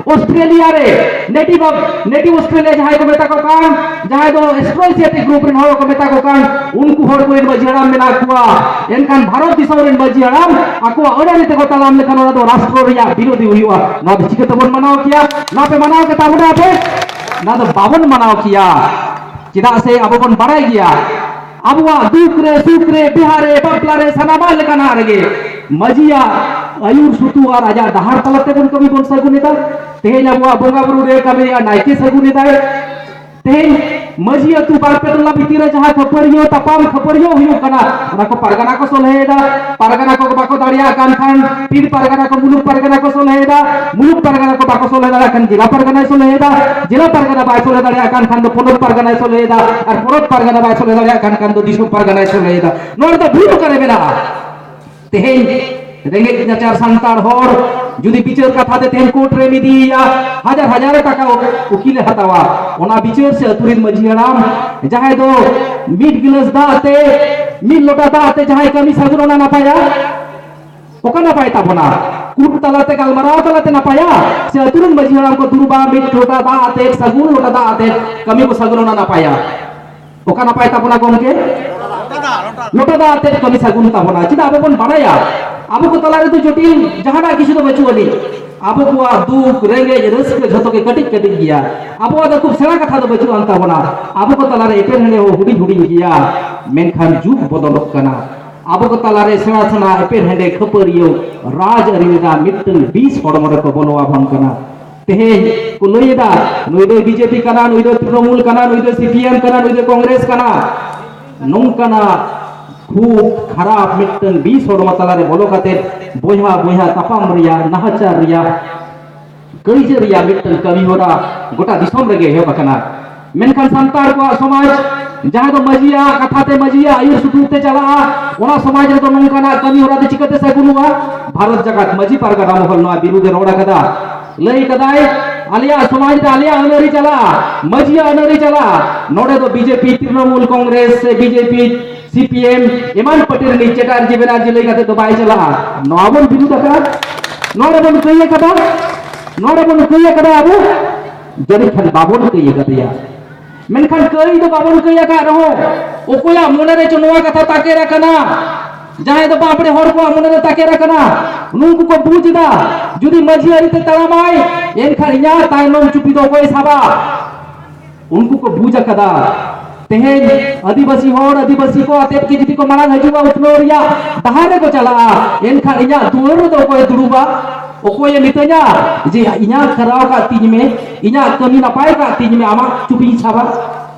ᱚᱥᱴᱨᱮᱞᱤᱭᱟ ᱨᱮ ᱱᱮᱴᱤᱵᱷ, ᱱᱮᱴᱤᱵᱷ ᱚᱥᱴᱨᱮᱞᱤᱭᱟ ᱡᱟᱦᱟᱸᱭ ᱠᱚ ᱢᱮᱛᱟ ᱠᱚ ᱠᱟᱱ, ᱡᱟᱦᱟᱸᱭ ᱫᱚ ᱮᱥᱴᱨᱳ ᱮᱥᱤᱭᱟᱴᱤᱠ ᱜᱨᱩᱯ ᱨᱮᱱ ᱦᱚᱲ ᱠᱚ ᱢᱮᱛᱟ ᱠᱚ ᱠᱟᱱ, ᱩᱱᱠᱩ ᱦᱚᱲ ᱠᱚᱨᱮᱱ ᱢᱟᱹᱡᱷᱤ ᱦᱟᱲᱟᱢ ᱢᱮᱱᱟᱜ ᱠᱚᱣᱟ᱾ ᱮᱱᱠᱷᱟᱱ ᱵᱷᱟᱨᱚᱛ ᱫᱤᱥᱚᱢ ᱨᱮᱱ ᱢᱟᱹᱡᱷᱤ ᱦᱟᱲᱟᱢ ᱟᱠᱚᱣᱟᱜ ᱟᱹᱱ ᱟᱹᱨᱤ ᱛᱮᱠᱚ ᱛᱟᱲᱟᱢ ᱞᱮᱠᱷᱟᱱ ᱚᱱᱟ ᱫᱚ ᱨᱟᱥᱴᱨᱚ ᱨᱮᱭᱟᱜ ᱵᱤᱨᱳᱫᱷᱤ ᱦᱩᱭᱩᱜᱼᱟ᱾ ᱱᱚᱣᱟ ᱫᱚ ᱪᱤᱠᱟᱹ ᱛᱮᱵᱚᱱ ᱢᱟᱱᱟᱣ ᱠᱮᱭᱟ? ᱱᱚᱣᱟ ᱯᱮ ᱢᱟᱱᱟᱣ ᱠᱮᱫ ᱛᱟᱵᱚᱱᱟ ᱯᱮ? ᱱᱚᱣᱟ ᱫᱚ ᱵᱟᱵᱚᱱ ᱢᱟᱱᱟᱣ ᱠᱮᱭᱟ᱾ ᱪᱮᱫᱟᱜ ᱥᱮ ᱟᱵᱚ ᱵᱚᱱ ᱵᱟᱲᱟᱭ ᱜᱮᱭᱟ, ᱟᱵᱚᱣᱟᱜ ᱫᱩᱠ ᱨᱮ, ᱥᱩᱠ ᱨᱮ, ᱵᱤᱦᱟ ᱨᱮ, ᱵᱟᱯᱞᱟ ᱨᱮ, ᱥᱟᱱᱟᱢᱟᱜ ᱞᱮᱠᱟᱱᱟᱜ ᱨᱮᱜᱮ ᱢᱟᱹᱡᱷᱤᱭᱟᱜ ᱟᱹᱭᱩᱨ ᱥᱩᱛᱩᱜ ᱟᱨ ᱟᱡᱟᱜ ᱰᱟᱦᱟᱨ ᱛᱟᱞᱟᱛᱮ ᱵᱚᱱ ᱠᱟᱹᱢᱤ ᱵᱚᱱ ᱥᱟᱹᱜᱩᱱ ᱮᱫᱟ᱾ ᱛᱮᱦᱮᱧ ᱟᱵᱚᱣᱟᱜ ᱵᱚᱸᱜᱟ ᱵᱩᱨᱩ ᱨᱮ ᱠᱟᱹᱢᱤ ᱨᱮᱭᱟᱜ ᱱᱟᱭᱠᱮ ᱥᱟᱹᱜᱩᱱ ᱮᱫᱟᱭ᱾ ᱛᱮᱦᱮᱧ ᱢᱟᱹᱡᱷᱤ ᱟᱹᱛᱩ ᱵᱟᱨ ᱯᱮ ᱴᱚᱞᱟ ᱵᱷᱤᱛᱤᱨ ᱨᱮ ᱡᱟᱦᱟᱸ ᱠᱷᱟᱹᱯᱟᱹᱨᱤᱭᱟᱹ, ᱛᱟᱯᱟᱢ ᱠᱷᱟᱹᱯᱟᱹᱨᱤᱭᱟᱹ ᱦᱩᱭᱩᱜ ᱠᱟᱱᱟ, ᱚᱱᱟ ᱠᱚ ᱯᱟᱨᱜᱟᱱᱟ ᱠᱚ ᱥᱚᱞᱦᱮᱭᱮᱫᱟ᱾ ᱯᱟᱨᱜᱟᱱᱟ ᱠᱚ ᱵᱟᱠᱚ ᱫᱟᱲᱮᱭᱟᱜ ᱠᱟᱱ ᱠᱷᱟᱱ ᱯᱤᱲ ᱯᱟᱨᱜᱟᱱᱟ ᱠᱚ ᱢᱩᱞᱩᱠ ᱯᱟᱨᱜᱟᱱᱟ ᱠᱚ ᱥᱚᱞᱦᱮᱭᱮᱫᱟ᱾ ᱢᱩᱞᱩᱠ ᱯᱟᱨᱜᱟᱱᱟ ᱠᱚ ᱵᱟᱠᱚ ᱥᱚᱞᱦᱮ ᱫᱟᱲᱮᱭᱟᱜ ᱠᱷᱟᱱ ᱡᱮᱞᱟ ᱯᱟᱨᱜᱟᱱᱟᱭ ᱥᱚᱞᱦᱮᱭᱮᱫᱟ᱾ ᱡᱮᱞᱟ ᱯᱟᱨᱜᱟᱱᱟ ᱵᱟᱭ ᱥᱚᱞᱦᱮ ᱫᱟᱲᱮᱭᱟᱜ ᱠᱟᱱ ᱠᱷᱟᱱ ᱫᱚ ᱯᱚᱱᱚᱛ ᱯᱟᱨᱜᱟᱱᱟᱭ ᱥᱚᱞᱦᱮᱭᱮᱫᱟ᱾ ᱟᱨ ᱯᱚᱱᱚᱛ ᱯᱟᱨᱜᱟᱱᱟ ᱵᱟᱭ ᱥᱚᱞᱦᱮ ᱫᱟᱲᱮᱭᱟᱜ ᱠᱟᱱ ᱠᱷᱟᱱ ᱫᱚ ᱫᱤᱥᱚᱢ ᱯᱟᱨᱜᱟᱱᱟᱭ ᱥᱚᱞᱦᱮᱭᱮᱫᱟ᱾ ᱱᱚᱣᱟ ᱨᱮᱫᱚ ᱵᱷᱩᱞ ᱚᱠᱟᱨᱮ ᱢᱮᱱᱟᱜᱼᱟ? ᱛᱮᱦᱮᱧ ᱨᱮᱸᱜᱮᱡ ᱱᱟᱪᱟᱨ ᱥᱟᱱᱛᱟᱲ ᱦᱚᱲ ᱡᱩᱫᱤ ᱵᱤᱪᱟᱹᱨ ᱠᱟᱛᱷᱟ ᱛᱮ ᱛᱮᱦᱮᱧ ᱠᱳᱨᱴ ᱨᱮᱢ ᱤᱫᱤᱭᱮᱭᱟ, ᱦᱟᱡᱟᱨ ᱦᱟᱡᱟᱨ ᱴᱟᱠᱟ ᱩᱠᱤᱞᱮ ᱦᱟᱛᱟᱣᱟ, ᱚᱱᱟ ᱵᱤᱪᱟᱹᱨ ᱥᱮ ᱟᱹᱛᱩ ᱨᱤᱱ ᱢᱟᱹᱡᱷᱤ ᱦᱟᱲᱟᱢ ᱡᱟᱦᱟᱸᱭ ᱫᱚ ᱢᱤᱫ ᱜᱤᱞᱟᱹᱥ ᱫᱟᱜ ᱛᱮ, ᱢᱤᱫ ᱞᱚᱴᱟ ᱫᱟᱜ ᱛᱮ ᱡᱟᱦᱟᱸᱭ ᱠᱟᱹᱢᱤ ᱥᱟᱹᱜᱩᱱ, ᱚᱱᱟ ᱱᱟᱯᱟᱭᱟ? ᱚᱠᱟ ᱱᱟᱯᱟᱭ ᱛᱟᱵᱚᱱᱟ? ᱠᱳᱨᱴ ᱛᱟᱞᱟᱛᱮ ᱜᱟᱞᱢᱟᱨᱟᱣ ᱛᱟᱞᱟᱛᱮ ᱱᱟᱯᱟᱭᱟ, ᱥᱮ ᱟᱹᱛᱩ ᱨᱤᱱ ᱢᱟᱹᱡᱷᱤ ᱦᱟᱲᱟᱢ ᱠᱚ ᱫᱩᱲᱩᱵᱟ, ᱢᱤᱫ ᱞᱚᱴᱟ ᱫᱟᱜ ᱟᱛᱮ, ᱥᱟᱹᱜᱩᱱ ᱞᱚᱴᱟ ᱫᱟᱜ ᱟᱛᱮ ᱠᱟᱹᱢᱤ ᱠᱚ ᱥᱟᱹᱜᱩᱱ, ᱚᱱᱟ ᱱᱟᱯᱟᱭᱟ? ᱚᱠᱟ ᱱᱟᱯᱟᱭ ᱛᱟᱵᱚᱱᱟ ᱜᱚᱢᱠᱮ? ᱞᱚᱴᱟ ᱫᱟᱜ ᱟᱛᱮ ᱠᱟᱹᱢᱤ ᱥᱟᱹᱜᱩᱱ ᱛᱟᱵᱚᱱᱟ᱾ ᱪᱮᱫᱟᱜ ᱟᱵᱚ ᱵᱚᱱ ᱵᱟᱲᱟᱭᱟ, ᱟᱵᱚ ᱠᱚ ᱛᱟᱞᱟ ᱨᱮᱫᱚ ᱡᱚᱴᱤᱞ ᱡᱟᱦᱟᱱᱟᱜ ᱠᱤᱪᱷᱩ ᱫᱚ ᱵᱟᱹᱪᱩᱜ ᱟᱹᱱᱤᱡ᱾ ᱟᱵᱚ ᱠᱚᱣᱟᱜ ᱫᱩᱠ, ᱨᱮᱸᱜᱮᱡ, ᱨᱟᱹᱥᱠᱟᱹ ᱡᱷᱚᱛᱚ ᱜᱮ ᱠᱟᱹᱴᱤᱡ ᱠᱟᱹᱴᱤᱡ ᱜᱮᱭᱟ᱾ ᱟᱵᱚᱣᱟᱜ ᱫᱚ ᱠᱷᱩᱵ ᱥᱮᱬᱟ ᱠᱟᱛᱷᱟ ᱫᱚ ᱵᱟᱹᱪᱩᱜ ᱟᱱ ᱛᱟᱵᱚᱱᱟ᱾ ᱟᱵᱚ ᱠᱚ ᱛᱟᱞᱟ ᱨᱮ ᱮᱯᱮᱨ ᱦᱮᱸᱰᱮ ᱦᱚᱸ ᱦᱩᱰᱤᱧ ᱦᱩᱰᱤᱧ ᱜᱮᱭᱟ᱾ ᱢᱮᱱᱠᱷᱟᱱ ᱡᱩᱜᱽ ᱵᱚᱫᱚᱞᱚᱜ ᱠᱟᱱᱟ᱾ ᱟᱵᱚ ᱠᱚ ᱛᱟᱞᱟ ᱨᱮ ᱥᱮᱬᱟ ᱥᱮᱬᱟ ᱮᱯᱮᱨ ᱦᱮᱸᱰᱮ, ᱠᱷᱟᱹᱯᱟᱹᱨᱤᱭᱟᱹ, ᱨᱟᱡᱽ ᱟᱹᱨᱤ ᱨᱮᱱᱟᱜ ᱢᱤᱫᱴᱟᱝ ᱵᱤᱥ ᱦᱚᱲᱢᱚ ᱨᱮᱠᱚ ᱵᱚᱞᱚ ᱟᱵᱚᱱ ᱠᱟᱱᱟ᱾ ᱛᱮᱦᱮᱧ ᱠᱚ ᱞᱟᱹᱭ ᱮᱫᱟ, ᱱᱩᱭ ᱫᱚ ᱵᱤᱡᱮᱯᱤ ᱠᱟᱱᱟ, ᱱᱩᱭ ᱫᱚ ᱛᱨᱤᱱᱚᱢᱩᱞ ᱠᱟᱱᱟ, ᱱᱩᱭ ᱫᱚ ᱥᱤᱯᱤᱮᱢ ᱠᱟᱱᱟ, ᱱᱩᱭ ᱫᱚ ᱠᱚᱝᱜᱨᱮᱥ ᱠᱟᱱᱟ᱾ ᱱᱚᱝᱠᱟᱱᱟᱜ ᱠᱷᱩᱵ ᱠᱷᱟᱨᱟᱯ ᱢᱤᱫᱴᱟᱝ ᱵᱤᱥ ᱦᱚᱲᱢᱚ ᱛᱟᱞᱟᱨᱮ ᱵᱚᱞᱚ ᱠᱟᱛᱮ ᱵᱚᱭᱦᱟ ᱵᱚᱭᱦᱟ ᱛᱟᱯᱟᱢ ᱨᱮᱭᱟᱜ, ᱱᱟᱦᱟᱪᱟᱨ ᱨᱮᱭᱟᱜ, ᱠᱟᱹᱭᱡᱟᱹ ᱨᱮᱭᱟᱜ ᱢᱤᱫᱴᱟᱝ ᱠᱟᱹᱢᱤ ᱦᱚᱨᱟ ᱜᱚᱴᱟ ᱫᱤᱥᱚᱢ ᱨᱮᱜᱮ ᱮᱦᱚᱵ ᱟᱠᱟᱱᱟ᱾ ᱢᱮᱱᱠᱷᱟᱱ ᱥᱟᱱᱛᱟᱲ ᱠᱚᱣᱟᱜ ᱥᱚᱢᱟᱡᱽ, ᱡᱟᱦᱟᱸ ᱫᱚ ᱢᱟᱹᱡᱷᱤᱭᱟᱜ ᱠᱟᱛᱷᱟ ᱛᱮ, ᱢᱟᱹᱡᱷᱤᱭᱟᱜ ᱟᱹᱭᱩᱨ ᱥᱩᱛᱩᱜ ᱛᱮ ᱪᱟᱞᱟᱜᱼᱟ, ᱚᱱᱟ ᱥᱚᱢᱟᱡᱽ ᱨᱮᱫᱚ ᱱᱚᱝᱠᱟᱱᱟᱜ ᱠᱟᱹᱢᱤ ᱦᱚᱨᱟ ᱫᱚ ᱪᱤᱠᱟᱹᱛᱮ ᱥᱟᱹᱜᱩᱱᱚᱜᱼᱟ? ᱵᱷᱟᱨᱚᱛ ᱡᱟᱠᱟᱛ ᱢᱟᱹᱡᱷᱤ ᱯᱟᱨᱜᱟᱱᱟ ᱢᱚᱦᱚᱞ ᱱᱚᱣᱟ ᱵᱤᱨᱩᱫᱷ ᱮ ᱨᱚᱲ ᱟᱠᱟᱫᱟ, ᱞᱟᱹᱭ ᱠᱟᱫᱟᱭ, ᱟᱞᱮᱭᱟᱜ ᱥᱚᱢᱟᱡᱽ ᱨᱮ ᱟᱞᱮᱭᱟᱜ ᱟᱹᱱ ᱟᱹᱨᱤ ᱪᱟᱞᱟᱜᱼᱟ, ᱢᱟᱹᱡᱷᱤᱭᱟᱜ ᱟᱹᱱ ᱟᱹᱨᱤ ᱪᱟᱞᱟᱜᱼᱟ᱾ ᱱᱚᱰᱮ ᱫᱚ ᱵᱤᱡᱮᱯᱤ, ᱛᱨᱤᱱᱚᱢᱩᱞ ᱠᱚᱝᱜᱨᱮᱥ ᱥᱮ ᱵᱤᱡᱮᱯᱤ, ᱥᱤᱯᱤᱮᱢ, ᱮᱢᱟᱱ ᱯᱟᱨᱴᱤ ᱨᱤᱱᱤᱡ ᱪᱮᱴᱟᱨᱡᱤ ᱵᱮᱱᱟᱨᱡᱤ ᱞᱟᱹᱭ ᱠᱟᱛᱮ ᱫᱚ ᱵᱟᱭ ᱪᱟᱞᱟᱜᱼᱟ᱾ ᱱᱚᱣᱟ ᱵᱚᱱ ᱵᱤᱨᱩᱫᱷ ᱟᱠᱟᱫᱟ, ᱱᱚᱣᱟ ᱨᱮᱵᱚᱱ ᱠᱟᱹᱭ ᱟᱠᱟᱫᱟ, ᱱᱚᱣᱟ ᱨᱮᱵᱚᱱ ᱠᱟᱹᱭ ᱟᱠᱟᱫᱟ ᱟᱵᱚ, ᱡᱟᱹᱱᱤᱡ ᱠᱷᱟᱱ ᱵᱟᱵᱚᱱ ᱠᱟᱹᱭ ᱟᱠᱟᱫᱮᱭᱟ᱾ ᱢᱮᱱᱠᱷᱟᱱ ᱠᱟᱹᱭ ᱫᱚ ᱵᱟᱵᱚᱱ ᱠᱟᱹᱭ ᱟᱠᱟᱫ ᱨᱮᱦᱚᱸ, ᱚᱠᱚᱭᱟᱜ ᱢᱚᱱᱮ ᱨᱮ ᱪᱚ ᱱᱚᱣᱟ ᱠᱟᱛᱷᱟ ᱛᱟᱠᱮᱨ ᱟᱠᱟᱱᱟ, ᱡᱟᱦᱟᱸᱭ ᱫᱚ ᱵᱟᱯᱲᱮ ᱦᱚᱲ ᱠᱚᱣᱟᱜ ᱢᱚᱱᱮ ᱨᱮ ᱛᱟᱠᱮᱨ ᱟᱠᱟᱱᱟ, ᱱᱩᱠᱩ ᱠᱚ ᱵᱩᱡᱽ ᱮᱫᱟ, ᱡᱩᱫᱤ ᱢᱟᱹᱡᱷᱤ ᱟᱹᱨᱤ ᱛᱮ ᱛᱟᱲᱟᱢᱟᱭ, ᱮᱱᱠᱷᱟᱱ ᱤᱧᱟᱹᱜ ᱛᱟᱭᱱᱚᱢ ᱪᱩᱯᱤ ᱫᱚ ᱚᱠᱚᱭ ᱥᱟᱵᱟ? ᱩᱱᱠᱩ ᱠᱚ ᱵᱩᱡᱽ ᱟᱠᱟᱫᱟ᱾ ᱛᱮᱦᱮᱧ ᱟᱹᱫᱤᱵᱟᱹᱥᱤ ᱦᱚᱲ, ᱟᱹᱫᱤᱵᱟᱹᱥᱤ ᱠᱚ ᱟᱛᱮᱫ ᱜᱮ ᱡᱩᱫᱤ ᱠᱚ ᱢᱟᱲᱟᱝ ᱦᱤᱡᱩᱜᱼᱟ, ᱩᱛᱱᱟᱹᱣ ᱨᱮᱭᱟᱜ ᱰᱟᱦᱟᱨ ᱨᱮᱠᱚ ᱪᱟᱞᱟᱜᱼᱟ, ᱮᱱᱠᱷᱟᱱ ᱤᱧᱟᱹᱜ ᱫᱩᱣᱟᱹᱨ ᱨᱮᱫᱚ ᱚᱠᱚᱭᱮ ᱫᱩᱲᱩᱵᱟ? ᱚᱠᱚᱭᱮ ᱢᱤᱛᱟᱹᱧᱟ ᱡᱮ, "ᱤᱧᱟᱹᱜ ᱠᱷᱟᱨᱟᱣ ᱠᱟᱜ ᱛᱤᱧ ᱢᱮ, ᱤᱧᱟᱹᱜ ᱠᱟᱹᱢᱤ ᱱᱟᱯᱟᱭ ᱠᱟᱜ ᱛᱤᱧ ᱢᱮ, ᱟᱢᱟᱜ ᱪᱩᱯᱤᱧ ᱥᱟᱵᱟ"?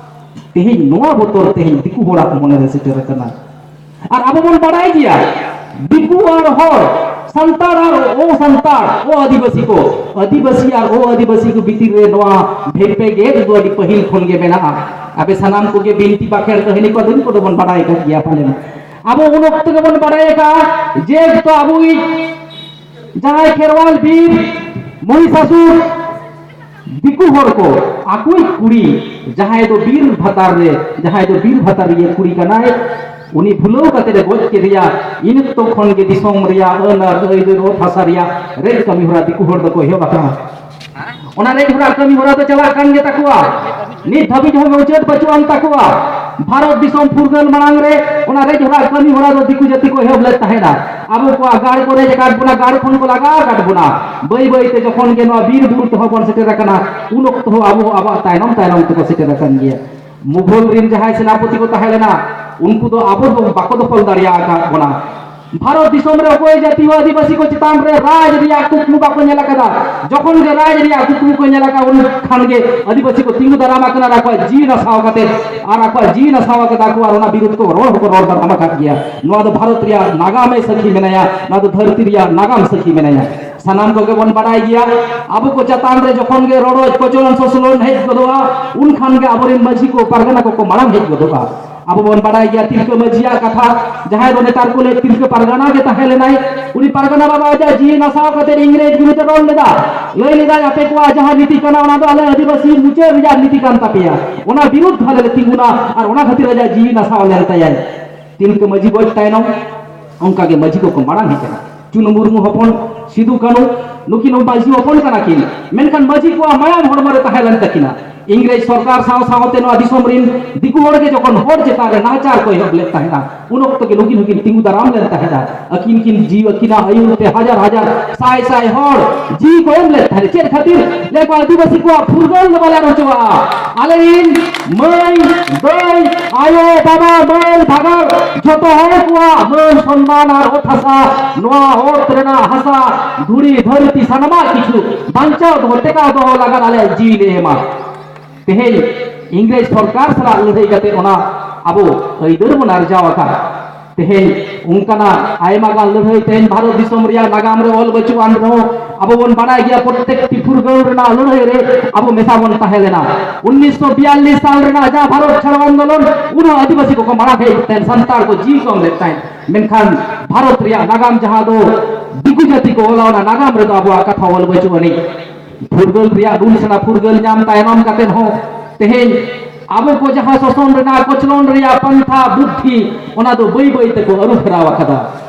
ᱛᱮᱦᱮᱧ ᱱᱚᱣᱟ ᱵᱚᱛᱚᱨ ᱛᱮᱦᱮᱧ ᱫᱤᱠᱩ ᱦᱚᱲᱟᱜ ᱢᱚᱱᱮ ᱨᱮ ᱥᱮᱴᱮᱨ ᱟᱠᱟᱱᱟ᱾ ᱟᱨ ᱟᱵᱚ ᱵᱚᱱ ᱵᱟᱲᱟᱭ ᱜᱮᱭᱟ, ᱫᱤᱠᱩ ᱟᱨ ᱦᱚᱲ, ᱥᱟᱱᱛᱟᱲ ᱟᱨ ᱚ ᱥᱟᱱᱛᱟᱲ, ᱚ ᱟᱹᱫᱤᱵᱟᱹᱥᱤ ᱠᱚ, ᱟᱹᱫᱤᱵᱟᱹᱥᱤ ᱟᱨ ᱚ ᱟᱹᱫᱤᱵᱟᱹᱥᱤ ᱠᱚ ᱵᱷᱤᱛᱤᱨ ᱨᱮ ᱱᱚᱣᱟ ᱵᱷᱮᱫᱽ ᱵᱷᱮᱜᱮᱫ ᱫᱚ ᱟᱹᱰᱤ ᱯᱟᱹᱦᱤᱞ ᱠᱷᱚᱱ ᱜᱮ ᱢᱮᱱᱟᱜᱼᱟ᱾ ᱟᱯᱮ ᱥᱟᱱᱟᱢ ᱠᱚᱜᱮ ᱵᱤᱱᱛᱤ ᱵᱟᱠᱷᱮᱲ ᱠᱟᱹᱦᱱᱤ ᱠᱚ ᱟᱹᱰᱤ ᱠᱚᱫᱚ ᱵᱚᱱ ᱵᱟᱲᱟᱭ ᱟᱠᱟᱫ ᱜᱮᱭᱟ ᱯᱟᱞᱮᱱ᱾ ᱟᱵᱚ ᱩᱱ ᱚᱠᱛᱚ ᱜᱮᱵᱚᱱ ᱵᱟᱲᱟᱭ ᱟᱠᱟᱫᱼᱟ ᱡᱮ ᱛᱚ ᱟᱵᱚᱭᱤᱡ ᱡᱟᱦᱟᱸᱭ ᱠᱷᱮᱨᱣᱟᱞ ᱵᱤᱨ ᱢᱚᱦᱤᱥᱟᱥᱩᱨ, ᱫᱤᱠᱩ ᱦᱚᱲ ᱠᱚ ᱟᱠᱚᱭᱤᱡ ᱠᱩᱲᱤ, ᱡᱟᱦᱟᱸᱭ ᱫᱚ ᱵᱤᱨ ᱵᱷᱟᱛᱟᱨ ᱨᱮ, ᱡᱟᱦᱟᱸᱭ ᱫᱚ ᱵᱤᱨ ᱵᱷᱟᱛᱟᱨᱤᱭᱟᱹ ᱠᱩᱲᱤ ᱠᱟᱱᱟᱭ, ᱩᱱᱤ ᱵᱷᱩᱞᱟᱹᱣ ᱠᱟᱛᱮ ᱮ ᱜᱚᱡ ᱠᱮᱫᱮᱭᱟ᱾ ᱤᱱ ᱚᱠᱛᱚ ᱠᱷᱚᱱ ᱜᱮ ᱫᱤᱥᱚᱢ ᱨᱮᱭᱟᱜ ᱟᱹᱱ ᱟᱨ ᱟᱹᱭᱫᱟᱹᱨ, ᱚᱛ ᱦᱟᱥᱟ ᱨᱮᱭᱟᱜ ᱨᱮᱡ ᱠᱟᱹᱢᱤ ᱦᱚᱨᱟ ᱫᱤᱠᱩ ᱦᱚᱲ ᱫᱚᱠᱚ ᱮᱦᱚᱵ ᱟᱠᱟᱫᱟ᱾ ᱚᱱᱟ ᱨᱮᱡ ᱦᱚᱨᱟ ᱠᱟᱹᱢᱤ ᱦᱚᱨᱟ ᱫᱚ ᱪᱟᱞᱟᱜ ᱠᱟᱱ ᱜᱮ ᱛᱟᱠᱚᱣᱟ᱾ ᱱᱤᱛ ᱫᱷᱟᱹᱵᱤᱡ ᱦᱚᱸ ᱢᱩᱪᱟᱹᱫ ᱵᱟᱹᱪᱩᱜ ᱟᱱ ᱛᱟᱠᱚᱣᱟ᱾ ᱵᱷᱟᱨᱚᱛ ᱫᱤᱥᱚᱢ ᱯᱷᱩᱨᱜᱟᱹᱞ ᱢᱟᱲᱟᱝ ᱨᱮ ᱚᱱᱟ ᱨᱮᱡ ᱦᱚᱨᱟ ᱠᱟᱹᱢᱤ ᱦᱚᱨᱟ ᱫᱚ ᱫᱤᱠᱩ ᱡᱟᱹᱛᱤ ᱠᱚ ᱮᱦᱚᱵ ᱞᱮᱫ ᱛᱟᱦᱮᱸᱱᱟ᱾ ᱟᱵᱚ ᱠᱚᱣᱟᱜ ᱜᱟᱲ ᱠᱚ ᱨᱮᱡ ᱟᱠᱟᱫ ᱵᱚᱱᱟ, ᱜᱟᱲ ᱠᱷᱚᱱ ᱠᱚ ᱞᱟᱜᱟ ᱟᱠᱟᱫ ᱵᱚᱱᱟ᱾ ᱵᱟᱹᱭ ᱵᱟᱹᱭ ᱛᱮ ᱡᱚᱠᱷᱚᱱ ᱜᱮ ᱱᱚᱣᱟ ᱵᱤᱨ ᱵᱩᱨᱩ ᱛᱮᱦᱚᱸ ᱵᱚᱱ ᱥᱮᱴᱮᱨ ᱟᱠᱟᱱᱟ, ᱩᱱ ᱚᱠᱛᱚ ᱦᱚᱸ ᱟᱵᱚ ᱦᱚᱸ ᱟᱵᱚᱣᱟᱜ ᱛᱟᱭᱱᱚᱢ ᱛᱟᱭᱱᱚᱢ ᱛᱮᱠᱚ ᱥᱮᱴᱮᱨ ᱟᱠᱟᱱ ᱜᱮᱭᱟ᱾ ᱢᱩᱜᱷᱚᱞ ᱨᱤᱱ ᱡᱟᱦᱟᱸᱭ ᱥᱮᱱᱟᱯᱚᱛᱤ ᱠᱚ ᱛᱟᱦᱮᱸ ᱞᱮᱱᱟ, ᱩᱱᱠᱩ ᱫᱚ ᱟᱵᱚ ᱫᱚ ᱵᱟᱠᱚ ᱫᱚᱠᱷᱚᱞ ᱫᱟᱲᱮ ᱟᱠᱟᱫ ᱵᱚᱱᱟ᱾ ᱵᱷᱟᱨᱚᱛ ᱫᱤᱥᱚᱢ ᱨᱮ ᱚᱠᱚᱭ ᱡᱟᱹᱛᱤ ᱦᱚᱸ ᱟᱹᱫᱤᱵᱟᱹᱥᱤ ᱠᱚ ᱪᱮᱛᱟᱱ ᱨᱮ ᱨᱟᱡᱽ ᱨᱮᱭᱟᱜ ᱠᱩᱠᱢᱩ ᱵᱟᱠᱚ ᱧᱮᱞ ᱟᱠᱟᱫᱟ᱾ ᱡᱚᱠᱷᱚᱱ ᱜᱮ ᱨᱟᱡᱽ ᱨᱮᱭᱟᱜ ᱠᱩᱠᱢᱩ ᱠᱚ ᱧᱮᱞ ᱟᱠᱟᱫᱟ, ᱩᱱ ᱠᱷᱟᱱ ᱜᱮ ᱟᱹᱫᱤᱵᱟᱹᱥᱤ ᱠᱚ ᱛᱤᱸᱜᱩ ᱫᱟᱨᱟᱢ ᱟᱠᱟᱱᱟ ᱟᱨ ᱟᱠᱚᱣᱟᱜ ᱡᱤᱣᱤ ᱱᱟᱥᱟᱣ ᱠᱟᱛᱮ, ᱟᱨ ᱟᱠᱚᱣᱟᱜ ᱡᱤᱣᱤ ᱱᱟᱥᱟᱣ ᱟᱠᱟᱫᱟ ᱠᱚ, ᱟᱨ ᱚᱱᱟ ᱵᱤᱨᱩᱫᱷ ᱠᱚ ᱨᱚᱲ ᱦᱚᱸᱠᱚ ᱨᱚᱲ ᱫᱟᱨᱟᱢ ᱟᱠᱟᱫ ᱜᱮᱭᱟ᱾ ᱱᱚᱣᱟ ᱫᱚ ᱵᱷᱟᱨᱚᱛ ᱨᱮᱭᱟᱜ ᱱᱟᱜᱟᱢᱮ ᱥᱟᱹᱠᱷᱤ ᱢᱮᱱᱟᱭᱟ, ᱱᱚᱣᱟ ᱫᱚ ᱫᱷᱟᱹᱨᱛᱤ ᱨᱮᱭᱟᱜ ᱱᱟᱜᱟᱢ ᱥᱟᱹᱠᱷᱤ ᱢᱮᱱᱟᱭᱟ᱾ ᱥᱟᱱᱟᱢ ᱠᱚᱜᱮ ᱵᱚᱱ ᱵᱟᱲᱟᱭ ᱜᱮᱭᱟ, ᱟᱵᱚ ᱠᱚ ᱪᱮᱛᱟᱱ ᱨᱮ ᱡᱚᱠᱷᱚᱱ ᱜᱮ ᱨᱚᱰᱚᱡ ᱠᱚᱪᱞᱚᱱ ᱥᱚᱥᱞᱚᱱ ᱦᱮᱡ ᱜᱚᱫᱚᱜᱼᱟ, ᱩᱱ ᱠᱷᱟᱱ ᱜᱮ ᱟᱵᱚᱨᱮᱱ ᱢᱟᱹᱡᱷᱤ ᱠᱚ ᱯᱟᱨᱜᱟᱱᱟ ᱠᱚᱠᱚ ᱢᱟᱲᱟᱝ ᱦᱮᱡ ᱜᱚᱫᱚᱜᱼᱟ᱾ ᱟᱵᱚ ᱵᱚᱱ ᱵᱟᱲᱟᱭ ᱜᱮᱭᱟ ᱛᱤᱞᱠᱟᱹ ᱢᱟᱹᱡᱷᱤᱭᱟᱜ ᱠᱟᱛᱷᱟ, ᱡᱟᱦᱟᱸᱭ ᱫᱚ ᱱᱮᱛᱟᱨ ᱠᱚ ᱞᱟᱹᱭ ᱛᱤᱞᱠᱟᱹ ᱯᱟᱨᱜᱟᱱᱟ ᱜᱮ ᱛᱟᱦᱮᱸ ᱞᱮᱱᱟᱭ᱾ ᱩᱱᱤ ᱯᱟᱨᱜᱟᱱᱟ ᱵᱟᱵᱟ ᱟᱡᱟᱜ ᱡᱤᱣᱤ ᱱᱟᱥᱟᱣ ᱠᱟᱛᱮ ᱤᱝᱨᱮᱡᱽ ᱵᱤᱨᱩᱫᱷ ᱮ ᱨᱚᱲ ᱞᱮᱫᱟ, ᱞᱟᱹᱭ ᱞᱮᱫᱟᱭ, "ᱟᱯᱮ ᱠᱚᱣᱟᱜ ᱡᱟᱦᱟᱸ ᱱᱤᱛᱤ ᱠᱟᱱᱟ, ᱚᱱᱟ ᱫᱚ ᱟᱞᱮ ᱟᱹᱫᱤᱵᱟᱹᱥᱤ ᱢᱩᱪᱟᱹᱫ ᱨᱮᱭᱟᱜ ᱱᱤᱛᱤ ᱠᱟᱱ ᱛᱟᱯᱮᱭᱟ, ᱚᱱᱟ ᱵᱤᱨᱩᱫᱷ ᱟᱞᱮ ᱞᱮ ᱛᱤᱸᱜᱩᱱᱟ", ᱟᱨ ᱚᱱᱟ ᱠᱷᱟᱹᱛᱤᱨ ᱟᱡᱟᱜ ᱡᱤᱣᱤ ᱱᱟᱥᱟᱣ ᱞᱮᱱ ᱛᱟᱭᱟᱭ᱾ ᱛᱤᱞᱠᱟᱹ ᱢᱟᱹᱡᱷᱤ ᱜᱚᱡ ᱛᱟᱭᱱᱚᱢ ᱚᱱᱠᱟ ᱜᱮ ᱢᱟᱹᱡᱷᱤ ᱠᱚᱠᱚ ᱢᱟᱲᱟᱝ ᱦᱮᱡ ᱮᱱᱟ᱾ ᱪᱩᱱᱩ ᱢᱩᱨᱢᱩ ᱦᱚᱯᱚᱱ, ᱥᱤᱫᱩ ᱠᱟᱹᱱᱩ, ᱱᱩᱠᱤᱱ ᱦᱚᱸ ᱢᱟᱹᱡᱷᱤ ᱦᱚᱯᱚᱱ ᱠᱟᱱᱟ ᱠᱤᱱ, ᱢᱮᱱᱠᱷᱟᱱ ᱢᱟᱹᱡᱷᱤ ᱠᱚᱣᱟᱜ ᱢᱟᱭᱟᱢ ᱦᱚᱲᱢᱚ ᱨᱮ ᱛᱟᱦᱮᱸ ᱞᱮᱱ ᱛᱟᱹᱠᱤᱱᱟ᱾ ᱤᱝᱨᱮᱡᱽ ᱥᱚᱨᱠᱟᱨ ᱥᱟᱶ ᱥᱟᱶᱛᱮ ᱱᱚᱣᱟ ᱫᱤᱥᱚᱢ ᱨᱤᱱ ᱫᱤᱠᱩ ᱦᱚᱲ ᱜᱮ ᱡᱚᱠᱷᱚᱱ ᱦᱚᱲ ᱪᱮᱛᱟᱱ ᱨᱮ ᱱᱟᱦᱟᱪᱟᱨ ᱠᱚ ᱮᱦᱚᱵ ᱞᱮᱫ ᱛᱟᱦᱮᱸᱫᱼᱟ, ᱩᱱ ᱚᱠᱛᱚ ᱜᱮ ᱱᱩᱠᱤᱱ ᱦᱚᱸᱠᱤᱱ ᱛᱤᱸᱜᱩ ᱫᱟᱨᱟᱢ ᱞᱮᱱ ᱛᱟᱦᱮᱸᱫᱼᱟ᱾ ᱟᱹᱠᱤᱱ ᱠᱤᱱ ᱡᱤᱣᱤ, ᱟᱹᱠᱤᱱᱟᱜ ᱟᱹᱭᱩᱨ ᱛᱮ ᱦᱟᱡᱟᱨ ᱦᱟᱡᱟᱨ, ᱥᱟᱭ ᱥᱟᱭ ᱦᱚᱲ ᱡᱤᱣᱤ ᱠᱚ ᱮᱢ ᱞᱮᱫ ᱛᱟᱦᱮᱸᱫ᱾ ᱪᱮᱫ ᱠᱷᱟᱹᱛᱤᱨ? ᱞᱟᱹᱭ ᱠᱚ, ᱟᱹᱫᱤᱵᱟᱹᱥᱤ ᱠᱚᱣᱟᱜ ᱯᱷᱩᱨᱜᱟᱹᱞ ᱫᱚ ᱵᱟᱞᱮ ᱟᱫ ᱦᱚᱪᱚᱣᱟᱜᱼᱟ᱾ ᱟᱞᱮ ᱨᱤᱱ ᱢᱟᱹᱭ, ᱫᱟᱹᱭ, ᱟᱭᱳ, ᱵᱟᱵᱟ, ᱢᱟᱹᱭ, ᱵᱷᱟᱜᱟᱨ, ᱡᱷᱚᱛᱚ ᱦᱚᱲ ᱠᱚᱣᱟᱜ ᱢᱟᱹᱱ ᱥᱚᱱᱢᱟᱱ ᱟᱨ ᱚᱛ ᱦᱟᱥᱟ, ᱱᱚᱣᱟ ᱚᱛ ᱨᱮᱱᱟᱜ ᱦᱟᱥᱟ, ᱫᱷᱩᱲᱤ, ᱫᱷᱟᱹᱨᱛᱤ, ᱥᱟᱱᱟᱢᱟᱜ ᱠᱤᱪᱷᱩ ᱵᱟᱧᱪᱟᱣ ᱫᱚᱦᱚ, ᱴᱮᱠᱟᱣ ᱫᱚᱦᱚ ᱞᱟᱹᱜᱤᱫ ᱟᱞᱮᱭᱟᱜ ᱡᱤᱣᱤ ᱞᱮ ᱮᱢᱟ᱾ ᱛᱮᱦᱮᱧ ᱤᱝᱨᱮᱡᱽ ᱥᱚᱨᱠᱟᱨ ᱥᱟᱞᱟᱜ ᱞᱟᱹᱲᱦᱟᱹᱭ ᱠᱟᱛᱮ ᱚᱱᱟ ᱟᱵᱚ ᱟᱹᱭᱫᱟᱹᱨ ᱵᱚᱱ ᱟᱨᱡᱟᱣ ᱟᱠᱟᱫ᱾ ᱛᱮᱦᱮᱧ ᱚᱱᱠᱟᱱᱟᱜ ᱟᱭᱢᱟ ᱜᱟᱱ ᱞᱟᱹᱲᱦᱟᱹᱭ ᱛᱮᱦᱮᱧ ᱵᱷᱟᱨᱚᱛ ᱫᱤᱥᱚᱢ ᱨᱮᱭᱟᱜ ᱱᱟᱜᱟᱢ ᱨᱮ ᱚᱞ ᱵᱟᱹᱪᱩᱜ ᱟᱱ ᱨᱮᱦᱚᱸ, ᱟᱵᱚ ᱵᱚᱱ ᱵᱟᱲᱟᱭ ᱜᱮᱭᱟ ᱯᱨᱚᱛᱮᱠᱴᱤ ᱯᱷᱩᱨᱜᱟᱹᱞ ᱨᱮᱱᱟᱜ ᱞᱟᱹᱲᱦᱟᱹᱭ ᱨᱮ ᱟᱵᱚ ᱢᱮᱥᱟ ᱵᱚᱱ ᱛᱟᱦᱮᱸ ᱞᱮᱱᱟ᱾ ᱩᱱᱤᱥᱥᱚ ᱵᱤᱭᱟᱞᱞᱤᱥ ᱥᱟᱞ ᱨᱮᱱᱟᱜ ᱡᱟᱦᱟᱸ ᱵᱷᱟᱨᱚᱛ ᱪᱷᱟᱲᱚ ᱟᱱᱫᱳᱞᱚᱱ, ᱩᱱ ᱦᱚᱸ ᱟᱹᱫᱤᱵᱟᱹᱥᱤ ᱠᱚᱠᱚ ᱢᱟᱲᱟᱝ ᱦᱮᱡ ᱛᱟᱦᱮᱸᱫ, ᱥᱟᱱᱛᱟᱲ ᱠᱚ ᱡᱤᱣᱤ ᱠᱚ ᱮᱢ ᱞᱮᱫ ᱛᱟᱦᱮᱸᱫ᱾ ᱢᱮᱱᱠᱷᱟᱱ ᱵᱷᱟᱨᱚᱛ ᱨᱮᱭᱟᱜ ᱱᱟᱜᱟᱢ ᱡᱟᱦᱟᱸ ᱫᱚ ᱫᱤᱠᱩ ᱡᱟᱹᱛᱤ ᱠᱚ ᱚᱞᱟ, ᱚᱱᱟ ᱱᱟᱜᱟᱢ ᱨᱮᱫᱚ ᱟᱵᱚᱣᱟᱜ ᱠᱟᱛᱷᱟ ᱚᱞ ᱵᱟᱹᱪᱩᱜ ᱟᱹᱱᱤᱡ᱾ ᱯᱷᱩᱨᱜᱟᱹᱞ ᱨᱮᱭᱟᱜ ᱨᱩᱞ ᱥᱟᱱᱟ ᱯᱷᱩᱨᱜᱟᱹᱞ ᱧᱟᱢ ᱛᱟᱭᱱᱚᱢ ᱠᱟᱛᱮ ᱦᱚᱸ ᱛᱮᱦᱮᱧ ᱟᱵᱚ ᱠᱚ ᱡᱟᱦᱟᱸ ᱥᱚᱥᱚᱱ ᱨᱮᱱᱟᱜ, ᱠᱚᱪᱞᱚᱱ ᱨᱮᱭᱟᱜ ᱯᱟᱱᱛᱷᱟ ᱵᱩᱫᱽᱫᱷᱤ, ᱚᱱᱟ ᱫᱚ ᱵᱟᱹᱭ ᱵᱟᱹᱭ ᱛᱮᱠᱚ ᱟᱹᱨᱩ ᱯᱷᱮᱨᱟᱣ ᱟᱠᱟᱫᱟ᱾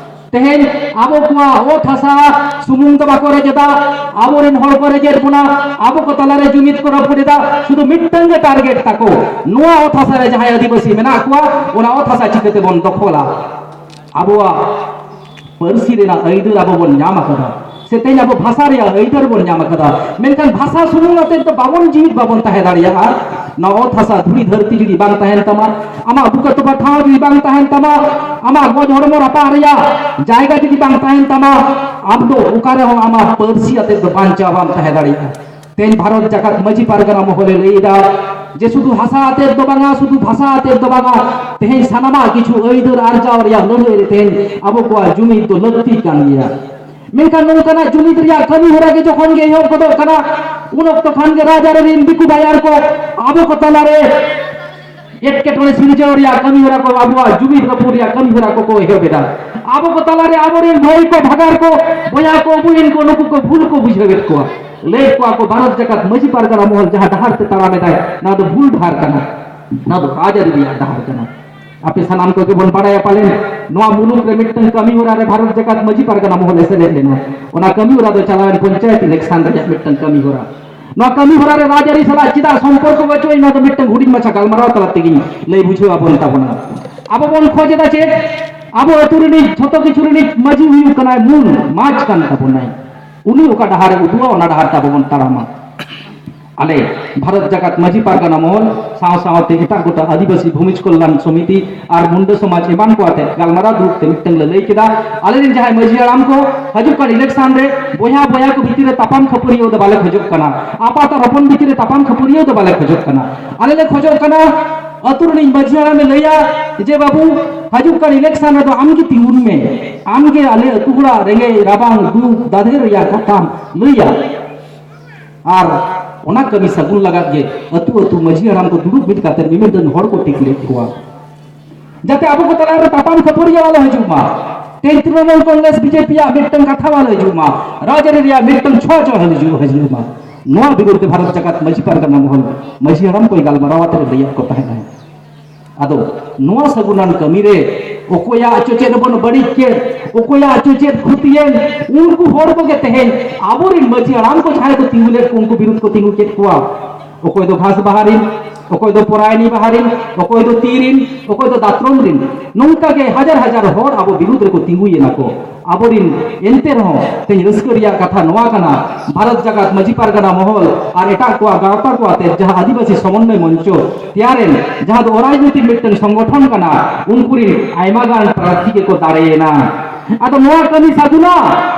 ᱛᱮᱦᱮᱧ ᱟᱵᱚ ᱠᱚᱣᱟᱜ ᱚᱛ ᱦᱟᱥᱟ ᱥᱩᱢᱩᱝ ᱫᱚ ᱵᱟᱠᱚ ᱨᱮᱡ ᱮᱫᱟ, ᱟᱵᱚᱨᱮᱱ ᱦᱚᱲ ᱠᱚ ᱨᱮᱡᱮᱫ ᱵᱚᱱᱟ, ᱟᱵᱚ ᱠᱚ ᱛᱟᱞᱟᱨᱮ ᱡᱩᱢᱤᱫ ᱠᱚ ᱨᱟᱹᱯᱩᱫ ᱮᱫᱟ᱾ ᱥᱩᱫᱷᱩ ᱢᱤᱫᱴᱟᱝ ᱜᱮ ᱴᱟᱨᱜᱮᱴ ᱛᱟᱠᱚ, ᱱᱚᱣᱟ ᱚᱛ ᱦᱟᱥᱟ ᱨᱮ ᱡᱟᱦᱟᱸᱭ ᱟᱹᱫᱤᱵᱟᱹᱥᱤ ᱢᱮᱱᱟᱜ ᱠᱚᱣᱟ, ᱚᱱᱟ ᱚᱛ ᱦᱟᱥᱟ ᱪᱤᱠᱟᱹ ᱛᱮᱵᱚᱱ ᱫᱚᱠᱷᱚᱞᱟ᱾ ᱟᱵᱚᱣᱟᱜ ᱯᱟᱹᱨᱥᱤ ᱨᱮᱱᱟᱜ ᱟᱹᱭᱫᱟᱹᱨ ᱟᱵᱚ ᱵᱚᱱ ᱧᱟᱢ ᱟᱠᱟᱫᱟ, ᱥᱮ ᱛᱮᱦᱮᱧ ᱟᱵᱚ ᱵᱷᱟᱥᱟ ᱨᱮᱭᱟᱜ ᱟᱹᱭᱫᱟᱹᱨ ᱵᱚᱱ ᱧᱟᱢ ᱟᱠᱟᱫᱟ᱾ ᱢᱮᱱᱠᱷᱟᱱ ᱵᱷᱟᱥᱟ ᱥᱩᱢᱩᱝ ᱟᱛᱮᱫ ᱫᱚ ᱵᱟᱵᱚᱱ ᱡᱤᱣᱤᱫ, ᱵᱟᱵᱚᱱ ᱛᱟᱦᱮᱸ ᱫᱟᱲᱮᱭᱟᱜᱼᱟ᱾ ᱱᱚᱣᱟ ᱚᱛ ᱦᱟᱥᱟ ᱫᱷᱩᱲᱤ ᱫᱷᱟᱹᱨᱛᱤ ᱡᱩᱫᱤ ᱵᱟᱝ ᱛᱟᱦᱮᱱ ᱛᱟᱢᱟ, ᱟᱢᱟᱜ ᱵᱩᱠᱟᱹ ᱛᱚᱯᱟ ᱴᱷᱟᱶ ᱡᱩᱫᱤ ᱵᱟᱝ ᱛᱟᱦᱮᱱ ᱛᱟᱢᱟ, ᱟᱢᱟᱜ ᱜᱚᱡ ᱦᱚᱲᱢᱚ ᱨᱟᱯᱟᱜ ᱨᱮᱭᱟᱜ ᱡᱟᱭᱜᱟ ᱡᱩᱫᱤ ᱵᱟᱝ ᱛᱟᱦᱮᱱ ᱛᱟᱢᱟ, ᱟᱢ ᱫᱚ ᱚᱠᱟ ᱨᱮᱦᱚᱸ ᱟᱢᱟᱜ ᱯᱟᱹᱨᱥᱤ ᱟᱛᱮᱫ ᱫᱚ ᱵᱟᱧᱪᱟᱣ ᱵᱟᱢ ᱛᱟᱦᱮᱸ ᱫᱟᱲᱮᱭᱟᱜᱼᱟ᱾ ᱛᱮᱦᱮᱧ ᱵᱷᱟᱨᱚᱛ ᱡᱟᱠᱟᱛ ᱢᱟᱹᱡᱷᱤ ᱯᱟᱨᱜᱟᱱᱟ ᱢᱚᱦᱚᱞᱮ ᱞᱟᱹᱭ ᱮᱫᱟ ᱡᱮ ᱥᱩᱫᱷᱩ ᱦᱟᱥᱟ ᱟᱛᱮᱫ ᱫᱚ ᱵᱟᱝᱟ, ᱥᱩᱫᱷᱩ ᱵᱷᱟᱥᱟ ᱟᱛᱮᱫ ᱫᱚ ᱵᱟᱝᱟ, ᱛᱮᱦᱮᱧ ᱥᱟᱱᱟᱢᱟᱜ ᱠᱤᱪᱷᱩ ᱟᱹᱭᱫᱟᱹᱨ ᱟᱨᱡᱟᱣ ᱨᱮᱭᱟᱜ ᱞᱟᱹᱲᱦᱟᱹᱭ ᱨᱮ ᱛᱮᱦᱮᱧ ᱟᱵᱚ ᱠᱚᱣᱟᱜ ᱡᱩᱢᱤᱫ ᱫᱚ ᱞᱟᱹᱠᱛᱤ ᱠᱟᱱ ᱜᱮᱭᱟ᱾ ᱢᱮᱱᱠᱷᱟᱱ ᱱᱚᱝᱠᱟᱱᱟᱜ ᱡᱩᱢᱤᱫ ᱨᱮᱭᱟᱜ ᱠᱟᱹᱢᱤ ᱦᱚᱨᱟ ᱜᱮ ᱡᱚᱠᱷᱚᱱ ᱜᱮ ᱮᱦᱚᱵ ᱜᱚᱫᱚᱜ ᱠᱟᱱᱟ, ᱩᱱ ᱚᱠᱛᱚ ᱠᱷᱟᱱ ᱜᱮ ᱨᱟᱡᱽ ᱟᱹᱨᱤ ᱨᱤᱱ ᱫᱤᱠᱩ ᱵᱟᱭᱟᱨ ᱠᱚ ᱟᱵᱚ ᱠᱚ ᱛᱟᱞᱟᱨᱮ ᱮᱴᱠᱮᱴᱚᱬᱮ ᱥᱤᱨᱡᱟᱹᱣ ᱨᱮᱭᱟᱜ ᱠᱟᱹᱢᱤ ᱦᱚᱨᱟ ᱠᱚ, ᱟᱵᱚᱣᱟᱜ ᱡᱩᱢᱤᱫ ᱨᱟᱹᱯᱩᱫ ᱨᱮᱭᱟᱜ ᱠᱟᱹᱢᱤ ᱦᱚᱨᱟ ᱠᱚᱠᱚ ᱮᱦᱚᱵ ᱮᱫᱟ᱾ ᱟᱵᱚ ᱠᱚ ᱛᱟᱞᱟᱨᱮ ᱟᱵᱚᱨᱮᱱ ᱵᱷᱟᱹᱭ ᱠᱚ, ᱵᱷᱟᱜᱟᱨ ᱠᱚ, ᱵᱚᱭᱦᱟ ᱠᱚ, ᱵᱩᱦᱤᱱ ᱠᱚ, ᱱᱩᱠᱩ ᱠᱚ ᱵᱷᱩᱞ ᱠᱚ ᱵᱩᱡᱷᱟᱹᱣᱮᱫ ᱠᱚᱣᱟ᱾ ᱞᱟᱹᱭᱮᱫ ᱠᱚᱣᱟ ᱠᱚ, ᱵᱷᱟᱨᱚᱛ ᱡᱟᱠᱟᱛ ᱢᱟᱹᱡᱷᱤ ᱯᱟᱨᱜᱟᱱᱟ ᱢᱚᱦᱚᱞ ᱡᱟᱦᱟᱸ ᱰᱟᱦᱟᱨ ᱛᱮ ᱛᱟᱲᱟᱢ ᱮᱫᱟᱭ, ᱱᱚᱣᱟ ᱫᱚ ᱵᱷᱩᱞ ᱰᱟᱦᱟᱨ ᱠᱟᱱᱟ, ᱱᱚᱣᱟ ᱫᱚ ᱨᱟᱡᱽᱟᱹᱨᱤ ᱨᱮᱭᱟᱜ ᱰᱟᱦᱟᱨ ᱠᱟᱱᱟ᱾ ᱟᱯᱮ ᱥᱟᱱᱟᱢ ᱠᱚᱜᱮ ᱵᱚᱱ ᱵᱟᱲᱟᱭᱟ ᱯᱟᱞᱮᱱ, ᱱᱚᱣᱟ ᱢᱩᱞᱩᱠ ᱨᱮ ᱢᱤᱫᱴᱟᱝ ᱠᱟᱹᱢᱤ ᱦᱚᱨᱟ ᱨᱮ ᱵᱷᱟᱨᱚᱛ ᱡᱟᱠᱟᱛ ᱢᱟᱹᱡᱷᱤ ᱯᱟᱨᱜᱟᱱᱟ ᱢᱚᱦᱚᱞ ᱮ ᱥᱮᱞᱮᱫ ᱞᱮᱱᱟ᱾ ᱚᱱᱟ ᱠᱟᱹᱢᱤ ᱦᱚᱨᱟ ᱫᱚ ᱪᱟᱞᱟᱣᱮᱱ ᱯᱚᱧᱪᱟᱭᱮᱛ ᱤᱞᱮᱠᱥᱚᱱ ᱨᱮᱭᱟᱜ ᱢᱤᱫᱴᱟᱝ ᱠᱟᱹᱢᱤ ᱦᱚᱨᱟ᱾ ᱱᱚᱣᱟ ᱠᱟᱹᱢᱤ ᱦᱚᱨᱟ ᱨᱮ ᱨᱟᱡᱽᱟᱹᱨᱤ ᱥᱟᱞᱟᱜ ᱪᱮᱫᱟᱜ ᱥᱚᱢᱯᱚᱨᱠᱚ ᱵᱟᱹᱪᱩᱜᱼᱟ, ᱱᱚᱣᱟ ᱫᱚ ᱢᱤᱫᱴᱟᱝ ᱦᱩᱰᱤᱧ ᱢᱟᱪᱷᱟ ᱜᱟᱞᱢᱟᱨᱟᱣ ᱛᱟᱞᱟ ᱛᱮᱜᱮᱧ ᱞᱟᱹᱭ ᱵᱩᱡᱷᱟᱹᱣ ᱟᱵᱚᱱ ᱛᱟᱵᱚᱱᱟ᱾ ᱟᱵᱚ ᱵᱚᱱ ᱠᱷᱚᱡ ᱮᱫᱟ ᱪᱮᱫ? ᱟᱵᱚ ᱟᱹᱛᱩ ᱨᱤᱱᱤᱡ, ᱡᱷᱚᱛᱚ ᱠᱤᱪᱷᱩ ᱨᱤᱱᱤᱡ ᱢᱟᱹᱡᱷᱤ ᱦᱩᱭᱩᱜ ᱠᱟᱱᱟᱭ ᱢᱩᱞ ᱢᱟᱪᱷ ᱠᱟᱱ ᱛᱟᱵᱚᱱᱟᱭ᱾ ᱩᱱᱤ ᱚᱠᱟ ᱰᱟᱦᱟᱨ ᱮ ᱩᱫᱩᱜᱟ, ᱚᱱᱟ ᱰᱟᱦᱟᱨ ᱛᱮ ᱟᱵᱚ ᱵᱚᱱ ᱛᱟᱲᱟᱢᱟ᱾ ᱟᱞᱮ ᱵᱷᱟᱨᱚᱛ ᱡᱟᱠᱟᱛ ᱢᱟᱹᱡᱷᱤ ᱯᱟᱨᱜᱟᱱᱟ ᱢᱚᱦᱚᱞ ᱥᱟᱶ ᱥᱟᱶᱛᱮ ᱮᱴᱟᱜ ᱜᱚᱴᱟ ᱟᱹᱫᱤᱵᱟᱹᱥᱤ ᱵᱷᱩᱢᱤᱡᱽ ᱠᱚᱞᱞᱟᱱ ᱥᱚᱢᱤᱛᱤ ᱟᱨ ᱢᱩᱱᱰᱟᱹ ᱥᱚᱢᱟᱡᱽ ᱮᱢᱟᱱ ᱠᱚ ᱟᱛᱮ ᱜᱟᱞᱢᱟᱨᱟᱣ ᱫᱩᱲᱩᱵ ᱛᱮ ᱢᱤᱫᱴᱟᱝ ᱞᱮ ᱞᱟᱹᱭ ᱠᱮᱫᱟ᱾ ᱟᱞᱮ ᱨᱮᱱ ᱡᱟᱦᱟᱸᱭ ᱢᱟᱹᱡᱷᱤ ᱦᱟᱲᱟᱢ ᱠᱚ, ᱦᱤᱡᱩᱜ ᱠᱟᱱ election ᱨᱮ ᱵᱚᱭᱦᱟ ᱵᱚᱭᱦᱟ ᱠᱚ ᱵᱷᱤᱛᱤᱨ ᱨᱮ ᱛᱟᱯᱟᱢ ᱠᱷᱟᱹᱯᱟᱹᱨᱤᱭᱟᱹᱣ ᱫᱚ ᱵᱟᱞᱮ ᱠᱷᱚᱡᱚᱜ ᱠᱟᱱᱟ, ᱟᱯᱟᱛ ᱟᱨ ᱦᱚᱯᱚᱱ ᱵᱷᱤᱛᱤᱨ ᱨᱮ ᱛᱟᱯᱟᱢ ᱠᱷᱟᱹᱯᱟᱹᱨᱤᱭᱟᱹᱣ ᱫᱚ ᱵᱟᱞᱮ ᱠᱷᱚᱡᱚᱜ ᱠᱟᱱᱟ᱾ ᱟᱞᱮ ᱞᱮ ᱠᱷᱚᱡᱚᱜ ᱠᱟᱱᱟ ᱟᱹᱛᱩ ᱨᱤᱱᱤᱡ ᱢᱟᱹᱡᱷᱤ ᱦᱟᱲᱟᱢᱮ ᱞᱟᱹᱭᱟ ᱡᱮ, "ᱵᱟᱹᱵᱩ, ᱦᱤᱡᱩᱜ ᱠᱟᱱ election ᱨᱮᱫᱚ ᱟᱢ ᱜᱮ ᱛᱤᱸᱜᱩᱱ ᱢᱮ, ᱟᱢ ᱜᱮ ᱟᱞᱮ ᱟᱹᱛᱩ ᱦᱚᱲᱟᱜ ᱨᱮᱸᱜᱮᱡ ᱨᱟᱵᱟᱝ ᱫᱩᱠ ᱫᱟᱫᱷᱮ ᱨᱮᱭᱟᱜ ᱠᱟᱛᱷᱟᱢ ᱞᱟᱹᱭᱟ᱾" ᱟᱨ ᱚᱱᱟ ᱠᱟᱹᱢᱤ ᱥᱟᱹᱜᱩᱱ ᱞᱟᱜᱟᱫ ᱜᱮ ᱟᱹᱛᱩ ᱟᱹᱛᱩ ᱢᱟᱹᱡᱷᱤ ᱦᱟᱲᱟᱢ ᱠᱚ ᱫᱩᱲᱩᱵ ᱢᱤᱫ ᱠᱟᱛᱮ ᱢᱤᱢᱤᱫ ᱨᱮᱱ ᱦᱚᱲ ᱠᱚ ᱴᱷᱤᱠ ᱞᱮᱫ ᱠᱚᱣᱟ, ᱡᱟᱛᱮ ᱟᱵᱚ ᱠᱚ ᱛᱟᱞᱟ ᱨᱮ ᱛᱟᱯᱟᱢ ᱠᱷᱟᱹᱯᱟᱹᱨᱤᱭᱟᱹ ᱟᱞᱚ ᱦᱤᱡᱩᱜ ᱢᱟ, ᱛᱮᱦᱮᱧ ᱛᱨᱤᱱᱚᱢᱩᱞ ᱠᱚᱝᱜᱨᱮᱥ ᱵᱤᱡᱮᱯᱤ ᱭᱟᱜ ᱢᱤᱫᱴᱟᱝ ᱠᱟᱛᱷᱟ ᱟᱞᱚ ᱦᱤᱡᱩᱜ ᱢᱟ, ᱨᱟᱡᱽᱟᱹᱨᱤ ᱨᱮᱭᱟᱜ ᱢᱤᱫᱴᱟᱝ ᱪᱷᱚ ᱪᱚ ᱦᱤᱡᱩᱜ, ᱦᱤᱡᱩᱜ ᱢᱟ᱾ ᱱᱚᱣᱟ ᱵᱤᱨᱩᱫᱷ ᱛᱮ ᱵᱷᱟᱨᱚᱛ ᱡᱟᱠᱟᱛ ᱢᱟᱹᱡᱷᱤ ᱯᱟᱨᱜᱟᱱᱟ ᱢᱚᱦᱚᱞ ᱢᱟᱹᱡᱷᱤ ᱦᱟᱲᱟᱢ ᱠᱚᱭ ᱜᱟᱞᱢᱟᱨᱟᱣ ᱟᱛᱮ ᱞᱟᱹᱭᱟᱫ ᱠᱚ ᱛᱟᱦᱮᱸᱱᱟ᱾ ᱟᱫᱚ ᱱᱚᱣᱟ ᱥᱟᱹᱜᱩᱱᱟᱱ ᱠᱟᱹᱢᱤ ᱨᱮ ᱚᱠᱚᱭᱟᱜ ᱪᱚ ᱪᱮᱫ ᱵᱚᱱ ᱵᱟᱹᱲᱤᱡ ᱠᱮᱫ, ᱚᱠᱚᱭᱟᱜ ᱪᱚ ᱪᱮᱫ ᱠᱷᱚᱛᱤᱭᱮᱱ, ᱩᱱᱠᱩ ᱦᱚᱲ ᱠᱚᱜᱮ ᱛᱮᱦᱮᱧ ᱟᱵᱚᱨᱮᱱ ᱢᱟᱹᱡᱷᱤ ᱦᱟᱲᱟᱢ ᱠᱚ ᱡᱟᱦᱟᱸᱭ ᱠᱚ ᱛᱤᱸᱜᱩ ᱞᱮᱫ ᱠᱚ, ᱩᱱᱠᱩ ᱵᱤᱨᱩᱫᱷ ᱠᱚ ᱛᱤᱸᱜᱩ ᱠᱮᱫ ᱠᱚᱣᱟ᱾ ᱚᱠᱚᱭ ᱫᱚ ᱜᱷᱟᱥ ᱵᱟᱦᱟ ᱨᱤᱱ, ᱚᱠᱚᱭ ᱫᱚ ᱯᱚᱨᱟᱭᱱᱤ ᱵᱟᱦᱟ ᱨᱤᱱ, ᱚᱠᱚᱭ ᱫᱚ ᱛᱤ ᱨᱤᱱ, ᱚᱠᱚᱭ ᱫᱚ ᱫᱟᱛᱨᱚᱢ ᱨᱤᱱ, ᱱᱚᱝᱠᱟ ᱜᱮ ᱦᱟᱡᱟᱨ ᱦᱟᱡᱟᱨ ᱦᱚᱲ ᱟᱵᱚ ᱵᱤᱨᱩᱫᱷ ᱨᱮᱠᱚ ᱛᱤᱸᱜᱩᱭᱮᱱᱟ ᱠᱚ᱾ ᱟᱵᱚᱨᱤᱱ ᱮᱱᱛᱮ ᱨᱮᱦᱚᱸ ᱛᱮᱦᱮᱧ ᱨᱟᱹᱥᱠᱟᱹ ᱨᱮᱭᱟᱜ ᱠᱟᱛᱷᱟ ᱱᱚᱣᱟ ᱠᱟᱱᱟ, ᱵᱷᱟᱨᱚᱛ ᱡᱟᱠᱟᱛ ᱢᱟᱹᱡᱷᱤ ᱯᱟᱨᱜᱟᱱᱟ ᱢᱚᱦᱚᱞ ᱟᱨ ᱮᱴᱟᱜ ᱠᱚᱣᱟᱜ ᱜᱟᱶᱛᱟ ᱠᱚ ᱟᱛᱮ ᱡᱟᱦᱟᱸ ᱟᱹᱫᱤᱵᱟᱹᱥᱤ ᱥᱚᱢᱚᱱᱱᱚᱭ ᱢᱚᱧᱪᱚ ᱛᱮᱭᱟᱨᱮᱱ, ᱡᱟᱦᱟᱸ ᱫᱚ ᱚᱨᱟᱡᱽᱱᱳᱭᱛᱤᱠ ᱢᱤᱫᱴᱟᱝ ᱥᱚᱝᱜᱚᱴᱷᱚᱱ ᱠᱟᱱᱟ, ᱩᱱᱠᱩ ᱨᱤᱱ ᱟᱭᱢᱟ ᱜᱟᱱ ᱯᱨᱟᱨᱛᱷᱤ ᱜᱮᱠᱚ ᱫᱟᱲᱮᱭᱮᱱᱟ᱾ ᱟᱫᱚ ᱱᱚᱣᱟ ᱠᱟᱹᱢᱤ ᱥᱟᱹᱜᱩᱱᱟ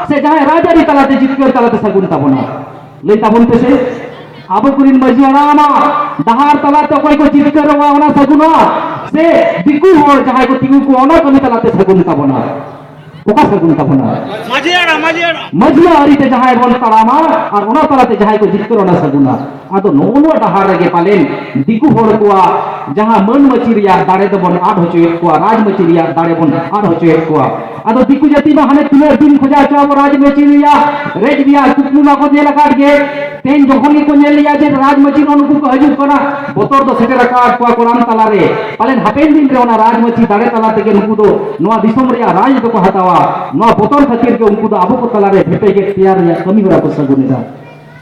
ᱥᱮ ᱡᱟᱦᱟᱸᱭ ᱨᱟᱡᱽᱟᱹᱨᱤ ᱛᱟᱞᱟᱛᱮ ᱡᱤᱛᱠᱟᱹᱨ ᱛᱟᱞᱟᱛᱮ ᱥᱟᱹᱜᱩᱱ ᱛᱟᱵᱚᱱᱟ? ᱞᱟᱹᱭ ᱛᱟᱵᱚᱱ ᱯᱮᱥᱮ, ᱟᱵᱚ ᱠᱚᱨᱮᱱ ᱢᱟᱹᱡᱷᱤ ᱦᱟᱲᱟᱢᱟᱜ ᱰᱟᱦᱟᱨ ᱛᱟᱞᱟᱛᱮ ᱚᱠᱚᱭ ᱠᱚ ᱡᱤᱛᱠᱟᱹᱨᱚᱜᱼᱟ, ᱚᱱᱟ ᱥᱟᱹᱜᱩᱱᱟ ᱥᱮ ᱫᱤᱠᱩ ᱦᱚᱲ ᱡᱟᱦᱟᱸᱭ ᱠᱚ ᱛᱤᱸᱜᱩ ᱠᱚᱣᱟ, ᱚᱱᱟ ᱠᱟᱹᱢᱤ ᱛᱟᱞᱟᱛᱮ ᱥᱟᱹᱜᱩᱱ ᱛᱟᱵᱚᱱᱟ? ᱚᱠᱟ ᱥᱟᱹᱜᱩᱱ ᱛᱟᱵᱚᱱᱟ? ᱢᱟᱹᱡᱷᱤ ᱦᱟᱲᱟᱢ, ᱢᱟᱹᱡᱷᱤ ᱦᱟᱲᱟᱢ᱾ ᱢᱟᱹᱡᱷᱤᱭᱟᱜ ᱟᱹᱨᱤᱛᱮ ᱡᱟᱦᱟᱸᱭ ᱵᱚᱱ ᱛᱟᱲᱟᱢᱟ ᱟᱨ ᱚᱱᱟ ᱛᱟᱞᱟᱛᱮ ᱡᱟᱦᱟᱸᱭ ᱠᱚ ᱡᱤᱛᱠᱟᱹᱨ, ᱚᱱᱟ ᱥᱟᱹᱜᱩᱱᱟ᱾ ᱟᱫᱚ ᱱᱚᱜᱼᱚ ᱱᱚᱣᱟ ᱰᱟᱦᱟᱨ ᱨᱮᱜᱮ ᱯᱟᱞᱮᱱ ᱫᱤᱠᱩ ᱦᱚᱲ ᱠᱚᱣᱟᱜ ᱡᱟᱦᱟᱸ ᱢᱟᱹᱱ ᱢᱟᱹᱪᱤ ᱨᱮᱭᱟᱜ ᱫᱟᱲᱮ ᱫᱚᱵᱚᱱ ᱟᱫ ᱦᱚᱪᱚᱭᱮᱫ ᱠᱚᱣᱟ, ᱨᱟᱡᱽ ᱢᱟᱹᱪᱤ ᱨᱮᱭᱟᱜ ᱫᱟᱲᱮ ᱵᱚᱱ ᱟᱫ ᱦᱚᱪᱚᱭᱮᱫ ᱠᱚᱣᱟ᱾ ᱟᱫᱚ ᱫᱤᱠᱩ ᱡᱟᱹᱛᱤ ᱢᱟ ᱦᱟᱱᱮ ᱛᱤᱱᱟᱹᱜ ᱫᱤᱱ ᱠᱷᱚᱱᱟᱜ ᱪᱚ ᱟᱵᱚ ᱨᱟᱡᱽ ᱢᱟᱹᱪᱤ ᱨᱮᱭᱟᱜ ᱨᱮᱡ ᱨᱮᱭᱟᱜ ᱠᱩᱠᱢᱩ ᱢᱟᱠᱚ ᱧᱮᱞ ᱟᱠᱟᱫ ᱜᱮ᱾ ᱛᱮᱦᱮᱧ ᱡᱚᱠᱷᱚᱱ ᱜᱮᱠᱚ ᱧᱮᱞ ᱞᱮᱜᱼᱟ ᱡᱮ ᱨᱟᱡᱽ ᱢᱟᱹᱪᱤ ᱱᱚᱜᱼᱚ ᱱᱩᱠᱩ ᱠᱚ ᱦᱤᱡᱩᱜ ᱠᱟᱱᱟ, ᱵᱚᱛᱚᱨ ᱫᱚ ᱥᱮᱴᱮᱨ ᱟᱠᱟᱫ ᱠᱚᱣᱟ ᱠᱚᱲᱟᱢ ᱛᱟᱞᱟᱨᱮ᱾ ᱯᱟᱞᱮᱱ ᱦᱟᱯᱮᱱ ᱫᱤᱱ ᱨᱮ ᱚᱱᱟ ᱨᱟᱡᱽ ᱢᱟᱹᱪᱤ ᱫᱟᱲᱮ ᱛᱟᱞᱟ ᱛᱮᱜᱮ ᱱᱩᱠᱩ ᱫᱚ ᱱᱚᱣᱟ ᱫᱤᱥᱚᱢ ᱨᱮᱭᱟᱜ ᱨᱟᱡᱽ ᱫᱚᱠᱚ ᱦᱟᱛᱟᱣᱟ᱾ ᱱᱚᱣᱟ ᱵᱚᱛᱚᱨ ᱠᱷᱟᱹᱛᱤᱨ ᱜᱮ ᱩᱱᱠᱩ ᱫᱚ ᱟᱵᱚ ᱠᱚ ᱛᱟᱞᱟᱨᱮ ᱵᱷᱮᱯᱮᱜᱮᱫ ᱛᱮᱭᱟᱨ ᱨᱮᱭᱟᱜ ᱠᱟᱹᱢᱤ ᱦᱚᱨᱟ ᱠᱚ ᱥᱟᱹᱜᱩᱱ ᱮᱫᱟ᱾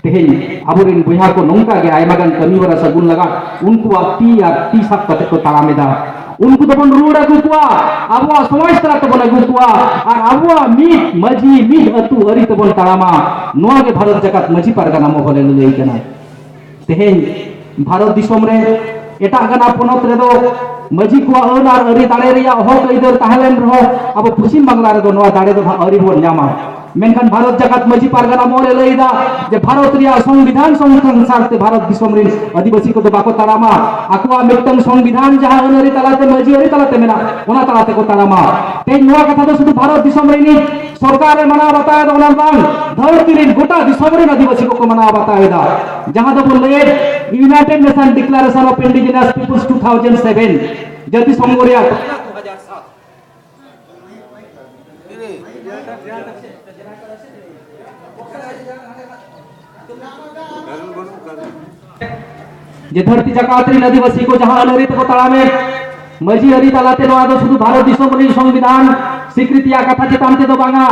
ᱛᱮᱦᱮᱧ ᱟᱵᱚᱨᱮᱱ ᱵᱚᱭᱦᱟ ᱠᱚ ᱱᱚᱝᱠᱟ ᱜᱮ ᱟᱭᱢᱟ ᱜᱟᱱ ᱠᱟᱹᱢᱤ ᱦᱚᱨᱟ ᱥᱟᱹᱜᱩᱱ ᱞᱟᱜᱟᱫ ᱩᱱᱠᱩᱣᱟᱜ ᱛᱤ ᱟᱨ ᱛᱤ ᱥᱟᱵ ᱠᱟᱛᱮ ᱠᱚ ᱛᱟᱲᱟᱢ ᱮᱫᱟ᱾ ᱩᱱᱠᱩ ᱫᱚᱵᱚᱱ ᱨᱩᱣᱟᱹᱲ ᱟᱹᱜᱩ ᱠᱚᱣᱟ, ᱟᱵᱚᱣᱟᱜ ᱥᱚᱢᱟᱡᱽ ᱛᱟᱞᱟ ᱛᱮᱵᱚᱱ ᱟᱹᱜᱩ ᱠᱚᱣᱟ ᱟᱨ ᱟᱵᱚᱣᱟᱜ ᱢᱤᱫ ᱢᱟᱹᱡᱷᱤ, ᱢᱤᱫ ᱟᱹᱛᱩ ᱟᱹᱨᱤ ᱛᱮᱵᱚᱱ ᱛᱟᱲᱟᱢᱟ᱾ ᱱᱚᱣᱟ ᱜᱮ ᱵᱷᱟᱨᱚᱛ ᱡᱟᱠᱟᱛ ᱢᱟᱹᱡᱷᱤ ᱯᱟᱨᱜᱟᱱᱟ ᱢᱚᱦᱚᱞᱮ ᱞᱟᱹᱭ ᱠᱟᱱᱟ᱾ ᱛᱮᱦᱮᱧ ᱵᱷᱟᱨᱚᱛ ᱫᱤᱥᱚᱢ ᱨᱮ ᱮᱴᱟᱜ ᱜᱟᱱ ᱯᱚᱱᱚᱛ ᱨᱮᱫᱚ ᱢᱟᱹᱡᱷᱤ ᱠᱚᱣᱟᱜ ᱟᱹᱱ ᱟᱨ ᱟᱹᱨᱤ ᱫᱟᱲᱮ ᱨᱮᱭᱟᱜ ᱦᱚᱠ ᱟᱹᱭᱫᱟᱹᱨ ᱛᱟᱦᱮᱸ ᱞᱮᱱ ᱨᱮᱦᱚᱸ, ᱟᱵᱚ ᱯᱚᱪᱷᱤᱢ ᱵᱟᱝᱞᱟ ᱨᱮᱫᱚ ᱱᱚᱣᱟ ᱫᱟᱲᱮ ᱫᱚ ᱱᱟᱦᱟᱜ ᱟᱹᱣᱨᱤ ᱵᱚᱱ ᱧᱟᱢᱟ᱾ ᱢᱮᱱᱠᱷᱟᱱ ᱵᱷᱟᱨᱚᱛ ᱡᱟᱠᱟᱛ ᱢᱟᱹᱡᱷᱤ ᱯᱟᱨᱜᱟᱱᱟ ᱢᱚᱦᱚᱞᱮ ᱞᱟᱹᱭ ᱮᱫᱟ ᱡᱮ ᱵᱷᱟᱨᱚᱛ ᱨᱮᱭᱟᱜ ᱥᱚᱝᱵᱤᱫᱷᱟᱱ ᱥᱚᱝᱥᱟᱨ ᱛᱮ ᱵᱷᱟᱨᱚᱛ ᱫᱤᱥᱚᱢ ᱨᱮᱱ ᱟᱹᱫᱤᱵᱟᱹᱥᱤ ᱠᱚᱫᱚ ᱵᱟᱠᱚ ᱛᱟᱲᱟᱢᱟ᱾ ᱟᱠᱚᱣᱟᱜ ᱢᱤᱫᱴᱟᱝ ᱥᱚᱝᱵᱤᱫᱷᱟᱱ, ᱡᱟᱦᱟᱸ ᱟᱹᱱ ᱟᱹᱨᱤ ᱛᱟᱞᱟᱛᱮ, ᱢᱟᱹᱡᱷᱤ ᱟᱹᱨᱤ ᱛᱟᱞᱟᱛᱮ ᱢᱮᱱᱟᱜ, ᱚᱱᱟ ᱛᱟᱞᱟ ᱛᱮᱠᱚ ᱛᱟᱲᱟᱢᱟ᱾ ᱛᱮᱦᱮᱧ ᱱᱚᱣᱟ ᱠᱟᱛᱷᱟ ᱫᱚ ᱥᱩᱫᱷᱩ ᱵᱷᱟᱨᱚᱛ ᱫᱤᱥᱚᱢ ᱨᱤᱱᱤᱡ ᱥᱚᱨᱠᱟᱨ ᱮ ᱢᱟᱱᱟᱣ ᱵᱟᱛᱟᱣ ᱮᱫᱟ, ᱚᱱᱟ ᱫᱚ ᱵᱟᱝ, ᱫᱷᱟᱹᱨᱛᱤ ᱨᱮᱱ ᱜᱚᱴᱟ ᱫᱤᱥᱚᱢ ᱨᱮᱱ ᱟᱹᱫᱤᱵᱟᱹᱥᱤ ᱠᱚᱠᱚ ᱢᱟᱱᱟᱣ ᱵᱟᱛᱟᱣ ᱮᱫᱟ᱾ ᱡᱟᱦᱟᱸ ᱫᱚᱵᱚᱱ ᱞᱟᱹᱭᱮᱫ United Nation Declaration of Indigenous Peoples two thousand seven, ᱡᱟᱹᱛᱤ ᱥᱚᱝᱜᱷᱚ ᱨᱮᱭᱟᱜ ᱡᱮ ᱫᱷᱟᱹᱨᱛᱤ ᱡᱟᱠᱟᱛ ᱨᱮᱱ ᱟᱹᱫᱤᱵᱟᱹᱥᱤ ᱠᱚ ᱡᱟᱦᱟᱸ ᱟᱹᱱ ᱟᱹᱨᱤ ᱛᱮᱠᱚ ᱛᱟᱲᱟᱢᱮᱫ, ᱢᱟᱹᱡᱷᱤ ᱟᱹᱨᱤ ᱛᱟᱞᱟᱛᱮ ᱱᱚᱣᱟ ᱫᱚ ᱥᱩᱫᱷᱩ ᱵᱷᱟᱨᱚᱛ ᱫᱤᱥᱚᱢ ᱨᱮᱱ ᱥᱚᱝᱵᱤᱫᱷᱟᱱ ᱥᱤᱠᱨᱤᱛᱤᱭᱟᱜ ᱠᱟᱛᱷᱟ ᱪᱮᱛᱟᱱ ᱛᱮᱫᱚ ᱵᱟᱝᱟ,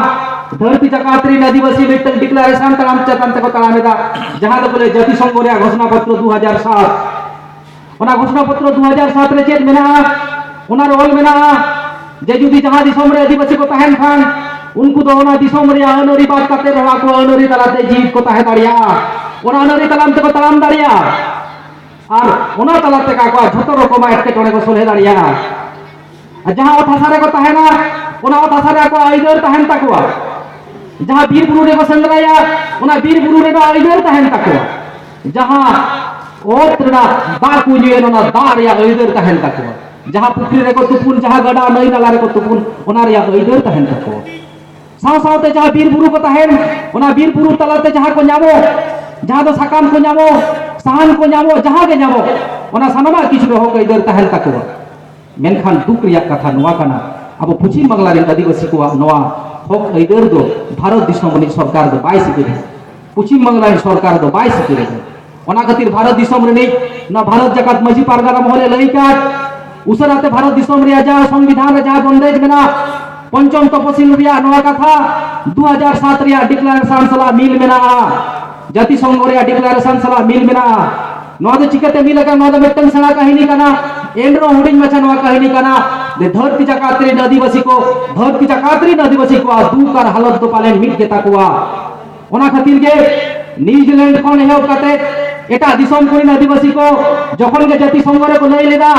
ᱫᱷᱟᱹᱨᱛᱤ ᱡᱟᱠᱟᱛ ᱨᱮᱱ ᱟᱹᱫᱤᱵᱟᱹᱥᱤ ᱢᱤᱫᱴᱟᱝ declaration ᱛᱟᱲᱟᱢ ᱪᱮᱛᱟᱱ ᱛᱮᱠᱚ ᱛᱟᱲᱟᱢ ᱮᱫᱟ, ᱡᱟᱦᱟᱸ ᱫᱚᱠᱚ ᱞᱟᱹᱭ ᱡᱟᱹᱛᱤ ᱥᱚᱝᱜᱷᱚ ᱨᱮᱭᱟᱜ ᱜᱷᱳᱥᱱᱟ ᱯᱚᱛᱨᱚ ᱫᱩ ᱦᱟᱡᱟᱨ ᱥᱟᱛ᱾ ᱚᱱᱟ ᱜᱷᱳᱥᱱᱟ ᱯᱚᱛᱨᱚ ᱫᱩ ᱦᱟᱡᱟᱨ ᱥᱟᱛ ᱨᱮ ᱪᱮᱫ ᱢᱮᱱᱟᱜᱼᱟ? ᱚᱱᱟ ᱨᱮ ᱚᱞ ᱢᱮᱱᱟᱜᱼᱟ ᱡᱮ ᱡᱩᱫᱤ ᱡᱟᱦᱟᱸ ᱫᱤᱥᱚᱢ ᱨᱮ ᱟᱹᱫᱤᱵᱟᱹᱥᱤ ᱠᱚ ᱛᱟᱦᱮᱱ ᱠᱷᱟᱱ, ᱩᱱᱠᱩ ᱫᱚ ᱚᱱᱟ ᱫᱤᱥᱚᱢ ᱨᱮᱭᱟᱜ ᱟᱹᱱ ᱟᱹᱨᱤ ᱵᱟᱫ ᱠᱟᱛᱮ ᱨᱮᱦᱚᱸ ᱟᱠᱚ ᱟᱹᱱ ᱟᱹᱨᱤ ᱛᱟᱞᱟᱛᱮ ᱡᱤᱣᱤᱫ ᱠᱚ ᱛᱟᱦᱮᱸ ᱫᱟᱲᱮᱭᱟᱜᱼᱟ, ᱚᱱᱟ ᱟᱹᱱ ᱟᱹᱨᱤ ᱛᱟᱲᱟᱢ ᱛᱮᱠᱚ ᱛᱟᱲᱟᱢ ᱫᱟᱲᱮᱭᱟᱜᱼᱟ, ᱟᱨ ᱚᱱᱟ ᱛᱟᱞᱟᱛᱮ ᱟᱠᱚᱣᱟᱜ ᱡᱷᱚᱛᱚ ᱨᱚᱠᱚᱢᱟᱜ ᱮᱴᱠᱮᱴᱚᱬᱮ ᱠᱚ ᱥᱚᱞᱦᱮ ᱫᱟᱲᱮᱭᱟᱜᱼᱟ᱾ ᱟᱨ ᱡᱟᱦᱟᱸ ᱚᱛ ᱦᱟᱥᱟ ᱨᱮᱠᱚ ᱛᱟᱦᱮᱱᱟ, ᱚᱱᱟ ᱚᱛ ᱦᱟᱥᱟ ᱨᱮ ᱟᱠᱚᱣᱟᱜ ᱟᱹᱭᱫᱟᱹᱨ ᱛᱟᱦᱮᱱ ᱛᱟᱠᱚᱣᱟ᱾ ᱡᱟᱦᱟᱸ ᱵᱤᱨ ᱵᱩᱨᱩ ᱨᱮᱠᱚ ᱥᱮᱸᱫᱽᱨᱟᱭᱟ, ᱚᱱᱟ ᱵᱤᱨ ᱵᱩᱨᱩ ᱨᱮᱱᱟᱜ ᱟᱹᱭᱫᱟᱹᱨ ᱛᱟᱦᱮᱱ ᱛᱟᱠᱚᱣᱟ᱾ ᱡᱟᱦᱟᱸ ᱚᱛ ᱨᱮᱱᱟᱜ ᱫᱟᱜ ᱠᱚ ᱧᱩᱭᱟ, ᱚᱱᱟ ᱫᱟᱜ ᱨᱮᱭᱟᱜ ᱟᱹᱭᱫᱟᱹᱨ ᱛᱟᱦᱮᱱ ᱛᱟᱠᱚᱣᱟ᱾ ᱡᱟᱦᱟᱸ ᱯᱩᱠᱷᱨᱤ ᱨᱮᱠᱚ ᱛᱩᱯᱩᱱ, ᱡᱟᱦᱟᱸ ᱜᱟᱰᱟ ᱱᱟᱹᱭ ᱱᱟᱞᱟ ᱨᱮᱠᱚ ᱛᱩᱯᱩᱱ, ᱚᱱᱟ ᱨᱮᱭᱟᱜ ᱟᱹᱭᱫᱟᱹᱨ ᱛᱟᱦᱮᱱ ᱛᱟᱠᱚᱣᱟ᱾ ᱥᱟᱶ ᱥᱟᱶᱛᱮ ᱡᱟᱦᱟᱸ ᱵᱤᱨ ᱵᱩᱨᱩ ᱠᱚ ᱛᱟᱦᱮᱱ, ᱚᱱᱟ ᱵᱤᱨ ᱵᱩᱨᱩ ᱛᱟᱞᱟᱛᱮ ᱡᱟᱦᱟᱸ ᱠᱚ ᱧᱟᱢᱚᱜ, ᱡᱟᱦᱟᱸ ᱫᱚ ᱥᱟᱠᱟᱢ ᱠᱚ ᱧᱟᱢᱚᱜ, ᱥᱟᱦᱟᱱ ᱠᱚ ᱧᱟᱢᱚᱜ, ᱡᱟᱦᱟᱸ ᱜᱮ ᱧᱟᱢᱚᱜ, ᱚᱱᱟ ᱥᱟᱱᱟᱢᱟᱜ ᱠᱤᱪᱷᱩ ᱨᱮ ᱦᱚᱠ ᱟᱹᱭᱫᱟᱹᱨ ᱛᱟᱦᱮᱱ ᱛᱟᱠᱚᱣᱟ᱾ ᱢᱮᱱᱠᱷᱟᱱ ᱫᱩᱠ ᱨᱮᱭᱟᱜ ᱠᱟᱛᱷᱟ ᱱᱚᱣᱟ ᱠᱟᱱᱟ, ᱟᱵᱚ ᱯᱚᱪᱷᱤᱢ ᱵᱟᱝᱞᱟ ᱨᱮᱱ ᱟᱹᱫᱤᱵᱟᱹᱥᱤ ᱠᱚᱣᱟᱜ ᱱᱚᱣᱟ ᱦᱚᱠ ᱟᱹᱭᱫᱟᱹᱨ ᱫᱚ ᱵᱷᱟᱨᱚᱛ ᱫᱤᱥᱚᱢ ᱨᱤᱱᱤᱡ ᱥᱚᱨᱠᱟᱨ ᱫᱚ ᱵᱟᱭ ᱥᱤᱠᱟᱹᱨᱮᱫᱟ᱾ ᱯᱚᱪᱷᱤᱢ ᱵᱟᱝᱞᱟ ᱨᱮᱱ ᱥᱚᱨᱠᱟᱨ ᱫᱚ ᱵᱟᱭ ᱥᱤᱠᱟᱹᱨᱮᱫᱟ᱾ ᱚᱱᱟ ᱠᱷᱟᱹᱛᱤᱨ ᱵᱷᱟᱨᱚᱛ ᱫᱤᱥᱚᱢ ᱨᱤᱱᱤᱡ, ᱱᱚᱣᱟ ᱵᱷᱟᱨᱚᱛ ᱡᱟᱠᱟᱛ ᱢᱟᱹᱡᱷᱤ ᱯᱟᱨᱜᱟᱱᱟ ᱢᱚᱦᱚᱞᱮ ᱞᱟᱹᱭ ᱠᱟᱫ, ᱩᱥᱟᱹᱨᱟ ᱛᱮ ᱵᱷᱟᱨᱚᱛ ᱫᱤᱥᱚᱢ ᱨᱮᱭᱟᱜ ᱡᱟᱦᱟᱸ ᱥᱚᱝᱵᱤᱫᱷᱟᱱ ᱨᱮ ᱡᱟᱦᱟᱸ ᱵᱚᱱᱫᱮᱡᱽ ᱢᱮᱱᱟᱜ, ᱯᱚᱧᱪᱚᱢ ᱛᱚᱯᱚᱥᱤᱞ ᱨᱮᱭᱟᱜ ᱱᱚᱣᱟ ᱠᱟᱛᱷᱟ ᱫᱩ ᱦᱟᱡᱟᱨ ᱥᱟᱛ ᱨᱮᱭᱟᱜ declaration ᱥᱟᱞᱟᱜ ᱢᱤᱞ ᱢᱮᱱᱟᱜᱼᱟ᱾ ᱡᱟᱹᱛᱤ ᱥᱚᱝᱜᱷᱚ ᱨᱮᱭᱟᱜ ᱰᱤᱠᱞᱟᱨᱮᱥᱚᱱ ᱥᱟᱞᱟᱜ ᱢᱤᱞ ᱢᱮᱱᱟᱜᱼᱟ᱾ ᱱᱚᱣᱟ ᱫᱚ ᱪᱤᱠᱟᱹᱛᱮ ᱢᱤᱞ ᱟᱠᱟᱱᱟ? ᱱᱚᱣᱟ ᱫᱚ ᱢᱤᱫᱴᱟᱝ ᱥᱮᱬᱟ ᱠᱟᱹᱦᱱᱤ ᱠᱟᱱᱟ᱾ ᱮᱱᱨᱮᱦᱚᱸ ᱦᱩᱰᱤᱧ ᱢᱟᱪᱷᱟ ᱱᱚᱣᱟ ᱠᱟᱹᱦᱱᱤ ᱠᱟᱱᱟ ᱡᱮ ᱫᱷᱟᱹᱨᱛᱤ ᱡᱟᱠᱟᱛ ᱨᱮᱱ ᱟᱹᱫᱤᱵᱟᱹᱥᱤ ᱠᱚ, ᱫᱷᱟᱹᱨᱛᱤ ᱡᱟᱠᱟᱛ ᱨᱮᱱ ᱟᱹᱫᱤᱵᱟᱹᱥᱤ ᱠᱚᱣᱟᱜ ᱫᱩᱠ ᱟᱨ ᱦᱟᱞᱚᱛ ᱫᱚ ᱯᱟᱞᱮᱱ ᱢᱤᱫ ᱜᱮᱛᱟ ᱠᱚᱣᱟ᱾ ᱚᱱᱟ ᱠᱷᱟᱹᱛᱤᱨ ᱜᱮ ᱱᱤᱭᱩᱡᱤᱞᱮᱱᱰ ᱠᱷᱚᱱ ᱮᱦᱚᱵ ᱠᱟᱛᱮ ᱮᱴᱟᱜ ᱫᱤᱥᱚᱢ ᱠᱚᱨᱮᱱ ᱟᱹᱫᱤᱵᱟᱹᱥᱤ ᱠᱚ ᱡᱚᱠᱷᱚᱱ ᱜᱮ ᱡᱟᱹᱛᱤ ᱥᱚᱝᱜᱷᱚ ᱨᱮᱠᱚ ᱞᱟᱹᱭ ᱞᱮᱫᱟ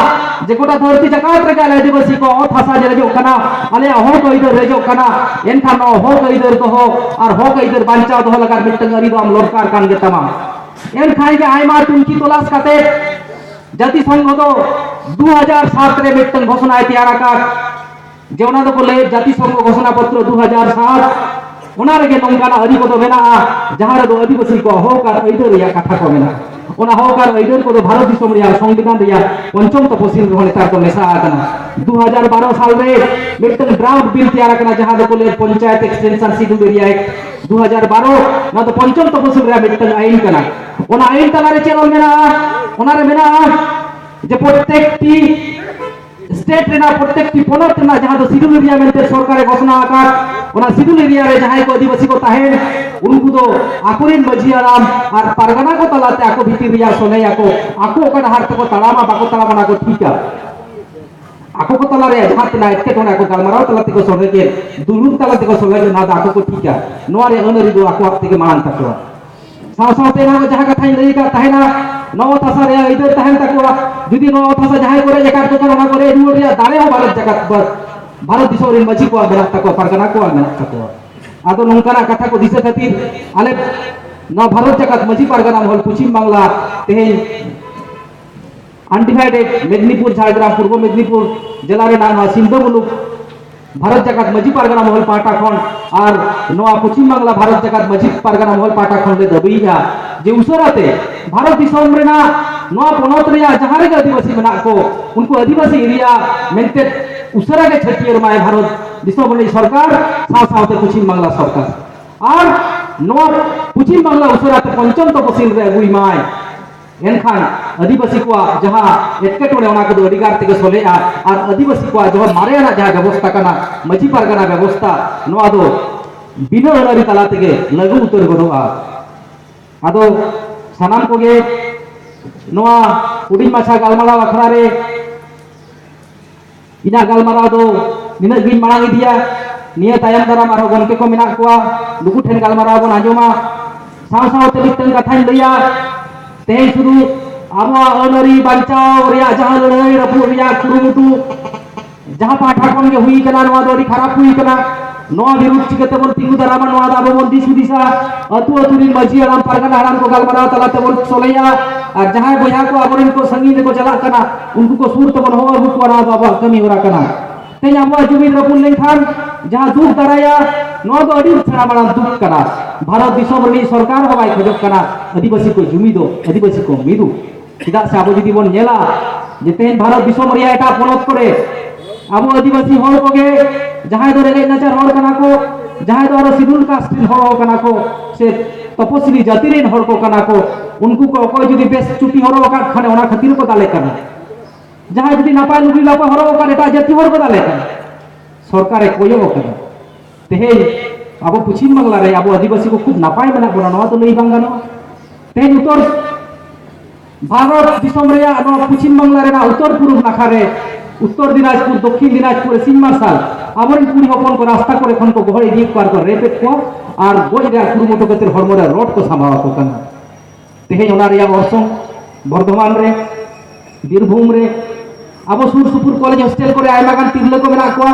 ᱡᱮ ᱜᱚᱴᱟ ᱫᱷᱟᱹᱨᱛᱤ ᱡᱟᱠᱟᱛ ᱨᱮᱜᱮ ᱟᱞᱮ ᱟᱹᱫᱤᱵᱟᱹᱥᱤ ᱠᱚ ᱚᱛ ᱦᱟᱥᱟ ᱨᱮᱡᱚᱜ ᱠᱟᱱᱟ, ᱟᱞᱮᱭᱟᱜ ᱦᱚᱠ ᱟᱹᱭᱫᱟᱹᱨ ᱨᱮᱡᱚᱜ ᱠᱟᱱᱟ, ᱮᱱᱠᱷᱟᱱ ᱱᱚᱣᱟ ᱦᱚᱠ ᱟᱹᱭᱫᱟᱹᱨ ᱫᱚᱦᱚ ᱟᱨ ᱦᱚᱠ ᱟᱹᱭᱫᱟᱹᱨ ᱵᱟᱧᱪᱟᱣ ᱫᱚᱦᱚ ᱞᱟᱹᱜᱤᱫ ᱢᱤᱫᱴᱟᱝ ᱟᱹᱨᱤ ᱫᱚ ᱟᱢ ᱫᱚᱨᱠᱟᱨ ᱠᱟᱱ ᱜᱮᱛᱟᱢᱟ᱾ ᱮᱱᱠᱷᱟᱱ ᱜᱮ ᱟᱭᱢᱟ ᱛᱩᱱᱠᱷᱤ ᱛᱚᱞᱟᱥ ᱠᱟᱛᱮ ᱡᱟᱹᱛᱤ ᱥᱚᱝᱜᱷᱚ ᱫᱚ ᱫᱩ ᱦᱟᱡᱟᱨ ᱥᱟᱛ ᱨᱮ ᱢᱤᱫᱴᱟᱝ ᱜᱷᱳᱥᱚᱱᱟᱭ ᱛᱮᱭᱟᱨ ᱟᱠᱟᱫ, ᱡᱮ ᱚᱱᱟ ᱫᱚᱠᱚ ᱞᱟᱹᱭ ᱡᱟᱹᱛᱤ ᱥᱚᱝᱜᱷᱚ ᱜᱷᱳᱥᱚᱱᱟ ᱯᱚᱛᱨᱚ ᱫᱩ ᱦᱟᱡᱟᱨ ᱥᱟᱛ᱾ ᱚᱱᱟ ᱨᱮᱜᱮ ᱱᱚᱝᱠᱟᱱᱟᱜ ᱟᱹᱨᱤ ᱠᱚᱫᱚ ᱢᱮᱱᱟᱜᱼᱟ ᱡᱟᱦᱟᱸ ᱨᱮᱫᱚ ᱟᱹᱫᱤᱵᱟᱹᱥᱤ ᱠᱚᱣᱟᱜ ᱦᱚᱠ ᱟᱨ ᱟᱹᱭᱫᱟᱹᱨ ᱨᱮᱭᱟᱜ ᱠᱟᱛᱷᱟ ᱠᱚ ᱢᱮᱱᱟᱜᱼᱟ᱾ ᱚᱱᱟ ᱦᱚᱠ ᱟᱨ ᱟᱹᱭᱫᱟᱹᱨ ᱠᱚᱫᱚ ᱵᱷᱟᱨᱚᱛ ᱫᱤᱥᱚᱢ ᱨᱮᱭᱟᱜ ᱥᱚᱝᱵᱤᱫᱷᱟᱱ ᱨᱮᱭᱟᱜ ᱯᱚᱧᱪᱚᱢ ᱛᱚᱯᱚᱥᱤᱞ ᱨᱮᱦᱚᱸ ᱱᱮᱛᱟᱨ ᱫᱚ ᱢᱮᱥᱟ ᱟᱠᱟᱱᱟ᱾ ᱫᱩ ᱦᱟᱡᱟᱨ ᱵᱟᱨᱚ ᱥᱟᱞ ᱨᱮ ᱢᱤᱫᱴᱟᱝ ᱰᱨᱟᱯᱴ ᱵᱤᱞ ᱛᱮᱭᱟᱨ ᱟᱠᱟᱱᱟ ᱡᱟᱦᱟᱸ ᱫᱚᱠᱚ ᱞᱟᱹᱭ panchayat extension schedule area act ᱫᱩ ᱦᱟᱡᱟᱨ ᱵᱟᱨᱚ᱾ ᱱᱚᱣᱟ ᱫᱚ ᱯᱚᱧᱪᱚᱢ ᱛᱚᱯᱚᱥᱤᱞ ᱨᱮᱭᱟᱜ ᱢᱤᱫᱴᱟᱝ ᱟᱹᱭᱤᱱ ᱠᱟᱱᱟ᱾ ᱚᱱᱟ ᱟᱹᱭᱤᱱ ᱛᱟᱞᱟᱨᱮ ᱪᱮᱫ ᱚᱞ ᱢᱮᱱᱟᱜᱼᱟ? ᱚᱱᱟᱨᱮ ᱢᱮᱱᱟᱜᱼᱟ ᱡᱮ ᱯᱨᱚᱛᱮᱠᱴᱤ ᱥᱴᱮᱴ ᱨᱮᱱᱟᱜ, ᱯᱨᱚᱛᱮᱠᱴᱤ ᱯᱚᱱᱚᱛ ᱨᱮᱱᱟᱜ ᱡᱟᱦᱟᱸ ᱫᱚ ᱥᱤᱰᱩᱞ ᱮᱨᱤᱭᱟ ᱢᱮᱱᱛᱮ ᱥᱚᱨᱠᱟᱨᱮ ᱜᱷᱳᱥᱚᱱᱟ ᱟᱠᱟᱫ, ᱚᱱᱟ ᱥᱤᱰᱩᱞ ᱮᱨᱤᱭᱟ ᱨᱮ ᱡᱟᱦᱟᱸᱭ ᱠᱚ ᱟᱹᱫᱤᱵᱟᱹᱥᱤ ᱠᱚ ᱛᱟᱦᱮᱱ, ᱩᱱᱠᱩ ᱫᱚ ᱟᱠᱚᱨᱮᱱ ᱢᱟᱹᱡᱷᱤ ᱦᱟᱲᱟᱢ ᱟᱨ ᱯᱟᱨᱜᱟᱱᱟ ᱠᱚ ᱛᱟᱞᱟᱛᱮ ᱟᱠᱚ ᱵᱷᱤᱛᱤᱨ ᱨᱮᱭᱟᱜ ᱥᱚᱞᱦᱮᱭᱟᱠᱚ, ᱟᱠᱚ ᱚᱠᱟ ᱰᱟᱦᱟᱨ ᱛᱮᱠᱚ ᱛᱟᱲᱟᱢᱟ ᱵᱟᱠᱚ ᱛᱟᱲᱟᱢᱟ ᱚᱱᱟ ᱠᱚ ᱴᱷᱤᱠᱟ᱾ ᱟᱠᱚ ᱠᱚ ᱛᱟᱞᱟᱨᱮ ᱡᱟᱦᱟᱸ ᱛᱤᱱᱟᱹᱜ ᱮᱴᱠᱮᱴᱚᱬᱮ ᱟᱠᱚ ᱜᱟᱞᱢᱟᱨᱟᱣ ᱛᱟᱞᱟ ᱛᱮᱠᱚ ᱥᱚᱞᱦᱮ ᱠᱮᱫ, ᱫᱩᱞᱩᱵ ᱛᱟᱞᱟ ᱛᱮᱠᱚ ᱥᱚᱞᱦᱮ ᱠᱮᱫ, ᱱᱚᱣᱟ ᱫᱚ ᱟᱠᱚ ᱠᱚ ᱴᱷᱤᱠᱟ᱾ ᱱᱚᱣᱟ ᱨᱮᱭᱟᱜ ᱟᱹᱱ ᱟᱹᱨᱤ ᱫᱚ ᱟᱠᱚᱣᱟᱜ ᱛᱮᱜᱮ ᱢᱟᱲᱟᱝ ᱛᱟᱠᱚᱣᱟ᱾ ᱥᱟᱶ ᱥᱟᱶᱛᱮ ᱱᱚᱣᱟ ᱡᱟᱦᱟᱸ ᱠᱟᱛᱷᱟᱧ ᱞᱟᱹᱭ ᱟᱠᱟᱫ ᱛᱟᱦᱮᱱᱟ, ᱱᱚᱣᱟ ᱚᱛ ᱦᱟᱥᱟ ᱨᱮᱭᱟᱜ ᱟᱹᱭᱫᱟᱹᱨ ᱛᱟᱦᱮᱱ ᱛᱟᱠᱚᱣᱟ᱾ ᱡᱩᱫᱤ ᱱᱚᱣᱟ ᱚᱛ ᱦᱟᱥᱟ ᱡᱟᱦᱟᱸᱭ ᱠᱚ ᱨᱮᱡ ᱟᱠᱟᱫ ᱠᱚ ᱠᱷᱟᱱ, ᱚᱱᱟ ᱠᱚ ᱨᱮᱡ ᱨᱩᱣᱟᱹᱲ ᱨᱮᱭᱟᱜ ᱫᱟᱲᱮ ᱦᱚᱸ ᱵᱷᱟᱨᱚᱛ ᱡᱟᱠᱟᱛ, ᱵᱷᱟᱨᱚᱛ ᱫᱤᱥᱚᱢ ᱨᱮᱱ ᱢᱟᱹᱡᱷᱤ ᱠᱚᱣᱟᱜ ᱢᱮᱱᱟᱜ ᱛᱟᱠᱚᱣᱟ, ᱯᱟᱨᱜᱟᱱᱟ ᱠᱚᱣᱟᱜ ᱢᱮᱱᱟᱜ ᱛᱟᱠᱚᱣᱟ᱾ ᱟᱫᱚ ᱱᱚᱝᱠᱟᱱᱟᱜ ᱠᱟᱛᱷᱟ ᱠᱚ ᱫᱤᱥᱟᱹ ᱠᱷᱟᱹᱛᱤᱨ ᱟᱞᱮ ᱱᱚᱣᱟ ᱵᱷᱟᱨᱚᱛ ᱡᱟᱠᱟᱛ ᱢᱟᱹᱡᱷᱤ ᱯᱟᱨᱜᱟᱱᱟ ᱢᱚᱦᱚᱞ ᱯᱚᱪᱷᱤᱢ ᱵᱟᱝᱞᱟ ᱛᱮᱦᱮᱧ ᱟᱱᱰᱤᱵᱷᱟᱭᱰᱮᱰ ᱢᱮᱫᱽᱱᱤᱯᱩᱨ, ᱡᱷᱟᱲᱜᱨᱟᱢ, ᱯᱩᱨᱵᱚ ᱢᱮᱫᱽᱱᱤᱯᱩᱨ ᱡᱮᱞᱟ ᱨᱮᱱᱟᱜ ᱱᱚᱣᱟ ᱥᱤᱞᱫᱟᱹ ᱢᱩᱞᱩᱠ ᱵᱷᱟᱨᱚᱛ ᱡᱟᱠᱟᱛ ᱢᱟᱹᱡᱷᱤ ᱯᱟᱨᱜᱟᱱᱟ ᱢᱚᱦᱚᱞ ᱯᱟᱦᱴᱟ ᱠᱷᱚᱱ ᱟᱨ ᱱᱚᱣᱟ ᱯᱚᱪᱷᱤᱢ ᱵᱟᱝᱞᱟ ᱵᱷᱟᱨᱚᱛ ᱡᱟᱠᱟᱛ ᱢᱟᱹᱡᱷᱤ ᱯᱟᱨᱜᱟᱱᱟ ᱢᱚᱦᱚᱞ ᱯᱟᱦᱴᱟ ᱠᱷᱚᱱ ᱞᱮ ᱫᱟᱹᱵᱤᱭᱮᱫᱼᱟ ᱡᱮ ᱩᱥᱟᱹᱨᱟ ᱛᱮ ᱵᱷᱟᱨᱚᱛ ᱫᱤᱥᱚᱢ ᱨᱮᱱᱟᱜ ᱱᱚᱣᱟ ᱯᱚᱱᱚᱛ ᱨᱮᱭᱟᱜ ᱡᱟᱦᱟᱸ ᱨᱮᱜᱮ ᱟᱹᱫᱤᱵᱟᱹᱥᱤ ᱢᱮᱱᱟᱜ ᱠᱚ, ᱩᱱᱠᱩ ᱟᱹᱫᱤᱵᱟᱹᱥᱤ ᱮᱨᱤᱭᱟ ᱢᱮᱱᱛᱮ ᱩᱥᱟᱹᱨᱟ ᱜᱮ ᱪᱷᱟᱹᱴᱭᱟᱹᱨ ᱢᱟᱭ ᱵᱷᱟᱨᱚᱛ ᱫᱤᱥᱚᱢ ᱨᱤᱱᱤᱡ ᱥᱚᱨᱠᱟᱨ, ᱥᱟᱶ ᱥᱟᱶᱛᱮ ᱯᱚᱪᱷᱤᱢ ᱵᱟᱝᱞᱟ ᱥᱚᱨᱠᱟᱨ᱾ ᱟᱨ ᱱᱚᱣᱟ ᱯᱚᱪᱷᱤᱢ ᱵᱟᱝᱞᱟ ᱩᱥᱟᱹᱨᱟ ᱛᱮ ᱯᱚᱧᱪᱚᱢ ᱛᱚᱯᱚᱥᱤᱞ ᱨᱮ ᱟᱹᱜᱩᱭ ᱢᱟᱭ᱾ ᱮᱱᱠᱷᱟᱱ ᱟᱹᱫᱤᱵᱟᱹᱥᱤ ᱠᱚᱣᱟᱜ ᱡᱟᱦᱟᱸ ᱮᱴᱠᱮᱴᱚᱬᱮ, ᱚᱱᱟ ᱠᱚᱫᱚ ᱟᱹᱰᱤ ᱜᱟᱱ ᱛᱮᱜᱮ ᱥᱚᱞᱦᱮᱜᱼᱟ᱾ ᱟᱨ ᱟᱹᱫᱤᱵᱟᱹᱥᱤ ᱠᱚᱣᱟᱜ ᱡᱟᱦᱟᱸ ᱢᱟᱨᱮᱭᱟᱱᱟᱜ ᱡᱟᱦᱟᱸ ᱵᱮᱵᱚᱥᱛᱟ ᱠᱟᱱᱟ, ᱢᱟᱹᱡᱷᱤ ᱯᱟᱨᱜᱟᱱᱟ ᱵᱮᱵᱚᱥᱛᱟ, ᱱᱚᱣᱟ ᱫᱚ ᱵᱤᱱᱟᱹ ᱟᱹᱱ ᱟᱹᱨᱤ ᱛᱟᱞᱟ ᱛᱮᱜᱮ ᱞᱟᱹᱜᱩ ᱩᱛᱟᱹᱨ ᱜᱚᱫᱚᱜᱼᱟ᱾ ᱟᱫᱚ ᱥᱟᱱᱟᱢ ᱠᱚᱜᱮ ᱱᱚᱣᱟ ᱦᱩᱰᱤᱧ ᱢᱟᱪᱷᱟ ᱜᱟᱞᱢᱟᱨᱟᱣ ᱟᱠᱷᱲᱟ ᱨᱮ ᱤᱧᱟᱹᱜ ᱜᱟᱞᱢᱟᱨᱟᱣ ᱫᱚ ᱱᱤᱱᱟᱹᱜ ᱜᱤᱧ ᱢᱟᱲᱟᱝ ᱤᱫᱤᱭᱟ᱾ ᱱᱤᱭᱟᱹ ᱛᱟᱭᱚᱢ ᱫᱟᱨᱟᱢ ᱟᱨᱦᱚᱸ ᱜᱚᱢᱠᱮ ᱠᱚ ᱢᱮᱱᱟᱜ ᱠᱚᱣᱟ, ᱱᱩᱠᱩ ᱴᱷᱮᱱ ᱜᱟᱞᱢᱟᱨᱟᱣ ᱵᱚᱱ ᱟᱸᱡᱚᱢᱟ᱾ ᱥᱟᱶ ᱥᱟᱶᱛᱮ ᱢᱤᱫᱴᱟᱝ ᱠᱟᱛᱷᱟᱧ ᱞᱟᱹᱭᱟ, ᱛᱮᱦᱮᱧ ᱥᱩᱫᱷᱩ ᱟᱵᱚᱣᱟᱜ ᱟᱹᱱ ᱟᱹᱨᱤ ᱵᱟᱧᱪᱟᱣ ᱨᱮᱭᱟᱜ ᱡᱟᱦᱟᱸ ᱞᱟᱹᱲᱦᱟᱹᱭ ᱨᱟᱹᱯᱩᱫ ᱨᱮᱭᱟᱜ ᱠᱩᱨᱩᱢᱩᱴᱩ ᱡᱟᱦᱟᱸ ᱯᱟᱦᱴᱟ ᱠᱷᱚᱱ ᱜᱮ ᱦᱩᱭ ᱠᱟᱱᱟ, ᱱᱚᱣᱟ ᱫᱚ ᱟᱹᱰᱤ ᱠᱷᱟᱨᱟᱯ ᱦᱩᱭ ᱠᱟᱱᱟ᱾ ᱱᱚᱣᱟ ᱵᱤᱨᱩᱫᱷ ᱪᱤᱠᱟᱹ ᱛᱮᱵᱚᱱ ᱛᱤᱸᱜᱩ ᱫᱟᱨᱟᱢᱟ, ᱱᱚᱣᱟ ᱫᱚ ᱟᱵᱚ ᱵᱚᱱ ᱫᱤᱥ ᱦᱩᱫᱤᱥᱟ᱾ ᱟᱹᱛᱩ ᱟᱹᱛᱩ ᱨᱤᱱ ᱢᱟᱹᱡᱷᱤ ᱦᱟᱲᱟᱢ, ᱯᱟᱨᱜᱟᱱᱟ ᱦᱟᱲᱟᱢ ᱠᱚ ᱜᱟᱞᱢᱟᱨᱟᱣ ᱛᱟᱞᱟ ᱛᱮᱵᱚᱱ ᱥᱚᱞᱦᱮᱭᱟ᱾ ᱟᱨ ᱡᱟᱦᱟᱸᱭ ᱵᱚᱭᱦᱟ ᱠᱚ ᱟᱵᱚᱨᱮᱱ ᱠᱚ ᱥᱟᱺᱜᱤᱧ ᱨᱮᱠᱚ ᱪᱟᱞᱟᱜ ᱠᱟᱱᱟ, ᱩᱱᱠᱩ ᱠᱚ ᱥᱩᱨ ᱛᱮᱵᱚᱱ ᱦᱚᱦᱚ ᱟᱹᱜᱩ ᱠᱚᱣᱟ, ᱱᱚᱣᱟ ᱫᱚ ᱟᱵᱚᱣᱟᱜ ᱠᱟᱹᱢᱤ ᱦᱚᱨᱟ ᱠᱟᱱᱟ᱾ ᱛᱮᱦᱮᱧ ᱟᱵᱚᱣᱟᱜ ᱡᱩᱢᱤᱫ ᱨᱟᱹᱯᱩᱫ ᱞᱮᱱᱠᱷᱟᱱ ᱡᱟᱦᱟᱸ ᱫᱩᱠ ᱫᱟᱨᱟᱭᱟ, ᱱᱚᱣᱟ ᱫᱚ ᱟᱹᱰᱤ ᱥᱮᱬᱟ ᱢᱟᱨᱟᱝ ᱫᱩᱠ ᱠᱟᱱᱟ᱾ ᱵᱷᱟᱨᱚᱛ ᱫᱤᱥᱚᱢ ᱨᱤᱱᱤᱡ ᱥᱚᱨᱠᱟᱨ ᱦᱚᱸ ᱵᱟᱭ ᱠᱷᱚᱡᱚᱜ ᱠᱟᱱᱟ ᱟᱹᱫᱤᱵᱟᱹᱥᱤ ᱠᱚ ᱡᱩᱢᱤᱫᱚᱜ, ᱟᱹᱫᱤᱵᱟᱹᱥᱤ ᱠᱚ ᱢᱤᱫᱚᱜ᱾ ᱪᱮᱫᱟᱜ ᱥᱮ ᱟᱵᱚ ᱡᱩᱫᱤ ᱵᱚᱱ ᱧᱮᱞᱟ ᱡᱮ ᱛᱮᱦᱮᱧ ᱵᱷᱟᱨᱚᱛ ᱫᱤᱥᱚᱢ ᱨᱮᱭᱟᱜ ᱮᱴᱟᱜ ᱯᱚᱱᱚᱛ ᱠᱚᱨᱮ ᱟᱵᱚ ᱟᱹᱫᱤᱵᱟᱹᱥᱤ ᱦᱚᱲ ᱠᱚᱜᱮ ᱡᱟᱦᱟᱸᱭ ᱫᱚ ᱨᱮᱸᱜᱮᱡ ᱱᱟᱪᱟᱨ ᱦᱚᱲ ᱠᱟᱱᱟ ᱠᱚ, ᱡᱟᱦᱟᱸᱭ ᱫᱚ ᱟᱨᱚ ᱥᱤᱰᱩᱞ ᱠᱟᱥᱴ ᱨᱮᱱ ᱦᱚᱲ ᱠᱟᱱᱟ ᱠᱚ, ᱥᱮ ᱛᱚᱯᱚᱥᱤᱞᱤ ᱡᱟᱹᱛᱤ ᱨᱮᱱ ᱦᱚᱲ ᱠᱚ ᱠᱟᱱᱟ ᱠᱚ, ᱩᱱᱠᱩ ᱠᱚ ᱚᱠᱚᱭ ᱡᱩᱫᱤ ᱵᱮᱥ ᱪᱩᱴᱤ ᱦᱚᱨᱚᱜ ᱟᱠᱟᱫ ᱠᱷᱟᱱ ᱚᱱᱟ ᱠᱷᱟᱹᱛᱤᱨ ᱠᱚ ᱫᱟᱞᱮ ᱠᱟᱱᱟ᱾ ᱡᱟᱦᱟᱸᱭ ᱡᱩᱫᱤ ᱱᱟᱯᱟᱭ ᱞᱩᱜᱽᱲᱤ ᱞᱟᱯᱚ ᱦᱚᱨᱚᱜ ᱟᱠᱟᱫ ᱮᱴᱟᱜ ᱡᱟᱹᱛᱤ ᱦᱚᱲ ᱠᱚ ᱫᱟᱞᱮ ᱠᱟᱱᱟ᱾ ᱥᱚᱨᱠᱟᱨᱮ ᱠᱚᱭᱚᱜ ᱟᱠᱟᱫᱟ᱾ ᱛᱮᱦᱮᱧ ᱟᱵᱚ ᱯᱚᱪᱷᱤᱢ ᱵᱟᱝᱞᱟ ᱨᱮ ᱟᱵᱚ ᱟᱹᱫᱤᱵᱟᱹᱥᱤ ᱠᱚ ᱠᱷᱩᱵ ᱱᱟᱯᱟᱭ ᱢᱮᱱᱟᱜ ᱵᱚᱱᱟ, ᱱᱚᱣᱟ ᱫᱚ ᱞᱟᱹᱭ ᱵᱟᱝ ᱜᱟᱱᱚᱜᱼᱟ᱾ ᱛᱮᱦᱮᱧ ᱩᱛᱛᱚᱨ ᱵᱷᱟᱨᱚᱛ ᱫᱤᱥᱚᱢ ᱨᱮᱭᱟᱜ, ᱱᱚᱣᱟ ᱯᱚᱪᱷᱤᱢ ᱵᱟᱝᱞᱟ ᱨᱮᱱᱟᱜ ᱩᱛᱛᱚᱨ ᱯᱩᱨᱩᱵ ᱱᱟᱠᱷᱟ ᱨᱮ ᱩᱛᱛᱚᱨ ᱫᱤᱱᱟᱡᱽᱯᱩᱨ, ᱫᱚᱠᱠᱷᱤᱱ ᱫᱤᱱᱟᱡᱽᱯᱩᱨ ᱨᱮ ᱥᱤᱧ ᱢᱟᱨᱥᱟᱞ ᱟᱵᱚᱨᱮᱱ ᱠᱩᱲᱤ ᱦᱚᱯᱚᱱ ᱠᱚ ᱨᱟᱥᱛᱟ ᱠᱚᱨᱮ ᱠᱷᱚᱱ ᱠᱚ ᱜᱚᱦᱚᱲ ᱤᱫᱤᱭᱮᱫ ᱠᱚᱣᱟ ᱟᱨ ᱠᱚ ᱨᱮᱯᱮᱫ ᱠᱚᱣᱟ ᱟᱨ ᱜᱚᱡ ᱨᱮᱭᱟᱜ ᱠᱩᱨᱩᱢᱩᱴᱩ ᱠᱷᱟᱹᱛᱤᱨ ᱦᱚᱲᱢᱚ ᱨᱮ ᱨᱚᱰ ᱠᱚ ᱥᱟᱢᱵᱟᱣ ᱟᱠᱚ ᱠᱟᱱᱟ᱾ ᱛᱮᱦᱮᱧ ᱚᱱᱟ ᱨᱮᱭᱟᱜ ᱚᱨᱥᱚᱝ ᱵᱚᱨᱫᱷᱚᱢᱟᱱ ᱨᱮ, ᱵᱤᱨᱵᱷᱩᱢ ᱨᱮ, ᱟᱵᱚ ᱥᱩᱨ ᱥᱩᱯᱩᱨ ᱠᱚᱞᱮᱡᱽ ᱦᱳᱥᱴᱮᱞ ᱠᱚᱨᱮ ᱟᱭᱢᱟ ᱜᱟᱱ ᱛᱤᱨᱞᱟᱹ ᱠᱚ ᱢᱮᱱᱟᱜ ᱠᱚᱣᱟ,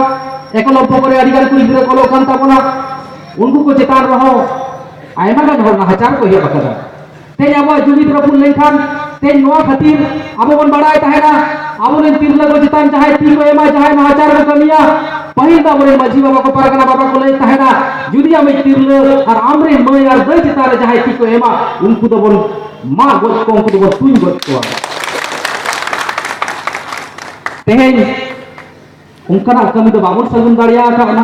ᱮᱠᱞᱚᱵᱽᱵᱚ ᱠᱚᱨᱮ ᱟᱹᱰᱤ ᱜᱟᱱ ᱠᱩᱲᱤ ᱜᱤᱫᱽᱨᱟᱹ ᱠᱚ ᱚᱞᱚᱜ ᱠᱟᱱ ᱛᱟᱵᱚᱱᱟ, ᱩᱱᱠᱩ ᱠᱚ ᱪᱮᱛᱟᱱ ᱨᱮᱦᱚᱸ ᱟᱭᱢᱟ ᱜᱟᱱ ᱦᱚᱲ ᱱᱟᱦᱟᱪᱟᱨ ᱠᱚ ᱮᱦᱚᱵ ᱟᱠᱟᱫᱟ᱾ ᱛᱮᱦᱮᱧ ᱟᱵᱚᱣᱟᱜ ᱡᱩᱢᱤᱫ ᱨᱟᱹᱯᱩᱫ ᱞᱮᱱᱠᱷᱟᱱ, ᱛᱮᱦᱮᱧ ᱱᱚᱣᱟ ᱠᱷᱟᱹᱛᱤᱨ ᱟᱵᱚ ᱵᱚᱱ ᱵᱟᱲᱟᱭ ᱛᱟᱦᱮᱱᱟ, ᱟᱵᱚᱨᱮᱱ ᱛᱤᱨᱞᱟᱹ ᱠᱚ ᱪᱮᱛᱟᱱ ᱡᱟᱦᱟᱸᱭ ᱛᱤ ᱠᱚ ᱮᱢᱟ, ᱡᱟᱦᱟᱸᱭ ᱱᱟᱦᱟᱪᱟᱨ ᱠᱚ ᱠᱟᱹᱢᱤᱭᱟ, ᱯᱟᱹᱦᱤᱞ ᱫᱚ ᱟᱵᱚᱨᱮᱱ ᱢᱟᱹᱡᱷᱤ ᱵᱟᱵᱟ ᱠᱚ, ᱯᱟᱨᱜᱟᱱᱟ ᱵᱟᱵᱟ ᱠᱚ ᱞᱟᱹᱭ ᱛᱟᱦᱮᱱᱟ, ᱡᱩᱫᱤ ᱟᱢᱤᱡ ᱛᱤᱨᱞᱟᱹ ᱟᱨ ᱟᱢᱨᱮᱱ ᱢᱟᱹᱭ ᱟᱨ ᱫᱟᱹᱭ ᱪᱮᱛᱟᱱ ᱨᱮ ᱡᱟᱦᱟᱸᱭ ᱛᱤ ᱠᱚ ᱮᱢᱟ, ᱩᱱᱠᱩ ᱫᱚᱵᱚᱱ ᱢᱟᱜ ᱜᱚᱡ ᱠᱚᱣᱟ, ᱩᱱᱠᱩ ᱫᱚᱵᱚᱱ ᱛᱩᱧ ᱜᱚᱡ ᱠᱚᱣᱟ᱾ ᱛᱮᱦᱮᱧ ᱚᱱᱠᱟᱱᱟᱜ ᱠᱟᱹᱢᱤ ᱫᱚ ᱵᱟᱵᱚᱱ ᱥᱟᱹᱜᱩᱱ ᱫᱟᱲᱮᱭᱟᱠᱟᱫᱼᱟ᱾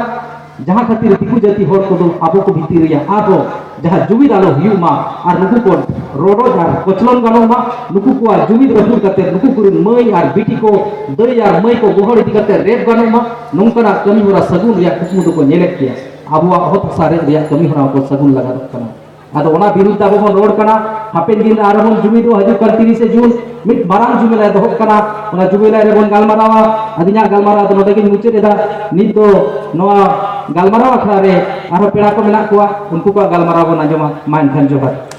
ᱡᱟᱦᱟᱸ ᱠᱷᱟᱹᱛᱤᱨ ᱫᱤᱠᱩ ᱡᱟᱹᱛᱤ ᱦᱚᱲ ᱠᱚᱫᱚ ᱟᱵᱚ ᱠᱚ ᱵᱷᱤᱛᱤᱨ ᱨᱮᱭᱟᱜ ᱟᱨᱦᱚᱸ ᱡᱟᱦᱟᱸ ᱡᱩᱢᱤᱫ ᱟᱞᱚ ᱦᱩᱭᱩᱜ ᱢᱟ ᱟᱨ ᱱᱩᱠᱩ ᱠᱚ ᱨᱚᱰᱚᱡ ᱟᱨ ᱠᱚᱪᱞᱚᱱ ᱜᱟᱱᱚᱜ ᱢᱟ, ᱱᱩᱠᱩ ᱠᱚᱣᱟᱜ ᱡᱩᱢᱤᱫ ᱨᱟᱹᱯᱩᱫ ᱠᱟᱛᱮ ᱱᱩᱠᱩ ᱠᱚᱨᱮᱱ ᱢᱟᱹᱭ ᱟᱨ ᱵᱤᱴᱤ ᱠᱚ, ᱫᱟᱹᱭ ᱟᱨ ᱢᱟᱹᱭ ᱠᱚ ᱜᱚᱦᱚᱲ ᱤᱫᱤ ᱠᱟᱛᱮ ᱨᱮᱯ ᱜᱟᱱᱚᱜ ᱢᱟ, ᱱᱚᱝᱠᱟᱱᱟᱜ ᱠᱟᱹᱢᱤ ᱦᱚᱨᱟ ᱥᱟᱹᱜᱩᱱ ᱨᱮᱭᱟᱜ ᱠᱩᱠᱢᱩ ᱫᱚᱠᱚ ᱧᱮᱞᱮᱫ ᱜᱮᱭᱟ᱾ ᱟᱵᱚᱣᱟᱜ ᱚᱛ ᱦᱟᱥᱟ ᱨᱮᱡ ᱨᱮᱭᱟᱜ ᱠᱟᱹᱢᱤ ᱦᱚᱨᱟ ᱠᱚ ᱥᱟᱹᱜᱩᱱ ᱞᱟᱜᱟᱱᱚᱜ ᱠᱟᱱᱟ᱾ ᱟᱫᱚ ᱚᱱᱟ ᱵᱤᱨᱩᱫᱷ ᱛᱮ ᱟᱵᱚ ᱵᱚᱱ ᱨᱚᱲ ᱠᱟᱱᱟ᱾ ᱦᱟᱯᱮᱱ ᱫᱤᱱ ᱨᱮ ᱟᱨᱦᱚᱸ ᱵᱚᱱ ᱡᱩᱢᱤᱫᱚᱜᱼᱟ᱾ ᱦᱤᱡᱩᱜ ᱠᱟᱱ ᱛᱤᱨᱤᱥᱮ ᱡᱩᱱ ᱢᱤᱫ ᱢᱟᱨᱟᱝ ᱡᱩᱢᱤᱫ ᱞᱮ ᱫᱚᱦᱚᱜ ᱠᱟᱱᱟ᱾ ᱚᱱᱟ ᱡᱩᱢᱤᱫ ᱨᱮᱵᱚᱱ ᱜᱟᱞᱢᱟᱨᱟᱣᱟ᱾ ᱟᱹᱞᱤᱧᱟᱜ ᱜᱟᱞᱢᱟᱨᱟᱣ ᱫᱚ ᱱᱚᱰᱮ ᱜᱤᱧ ᱢᱩᱪᱟᱹᱫ ᱮᱫᱟ᱾ ᱱᱤᱛ ᱫᱚ ᱱᱚᱣᱟ ᱜᱟᱞᱢᱟᱨᱟᱣ ᱟᱠᱷᱲᱟ ᱨᱮ ᱟᱨᱦᱚᱸ ᱯᱮᱲᱟ ᱠᱚ ᱢᱮᱱᱟᱜ ᱠᱚᱣᱟ, ᱩᱱᱠᱩ ᱠᱚᱣᱟᱜ ᱜᱟᱞᱢᱟᱨᱟᱣ ᱵᱚᱱ ᱟᱸᱡᱚᱢᱟ᱾ ᱢᱟ ᱮᱱᱠᱷᱟᱱ ᱡᱚᱦᱟᱨ᱾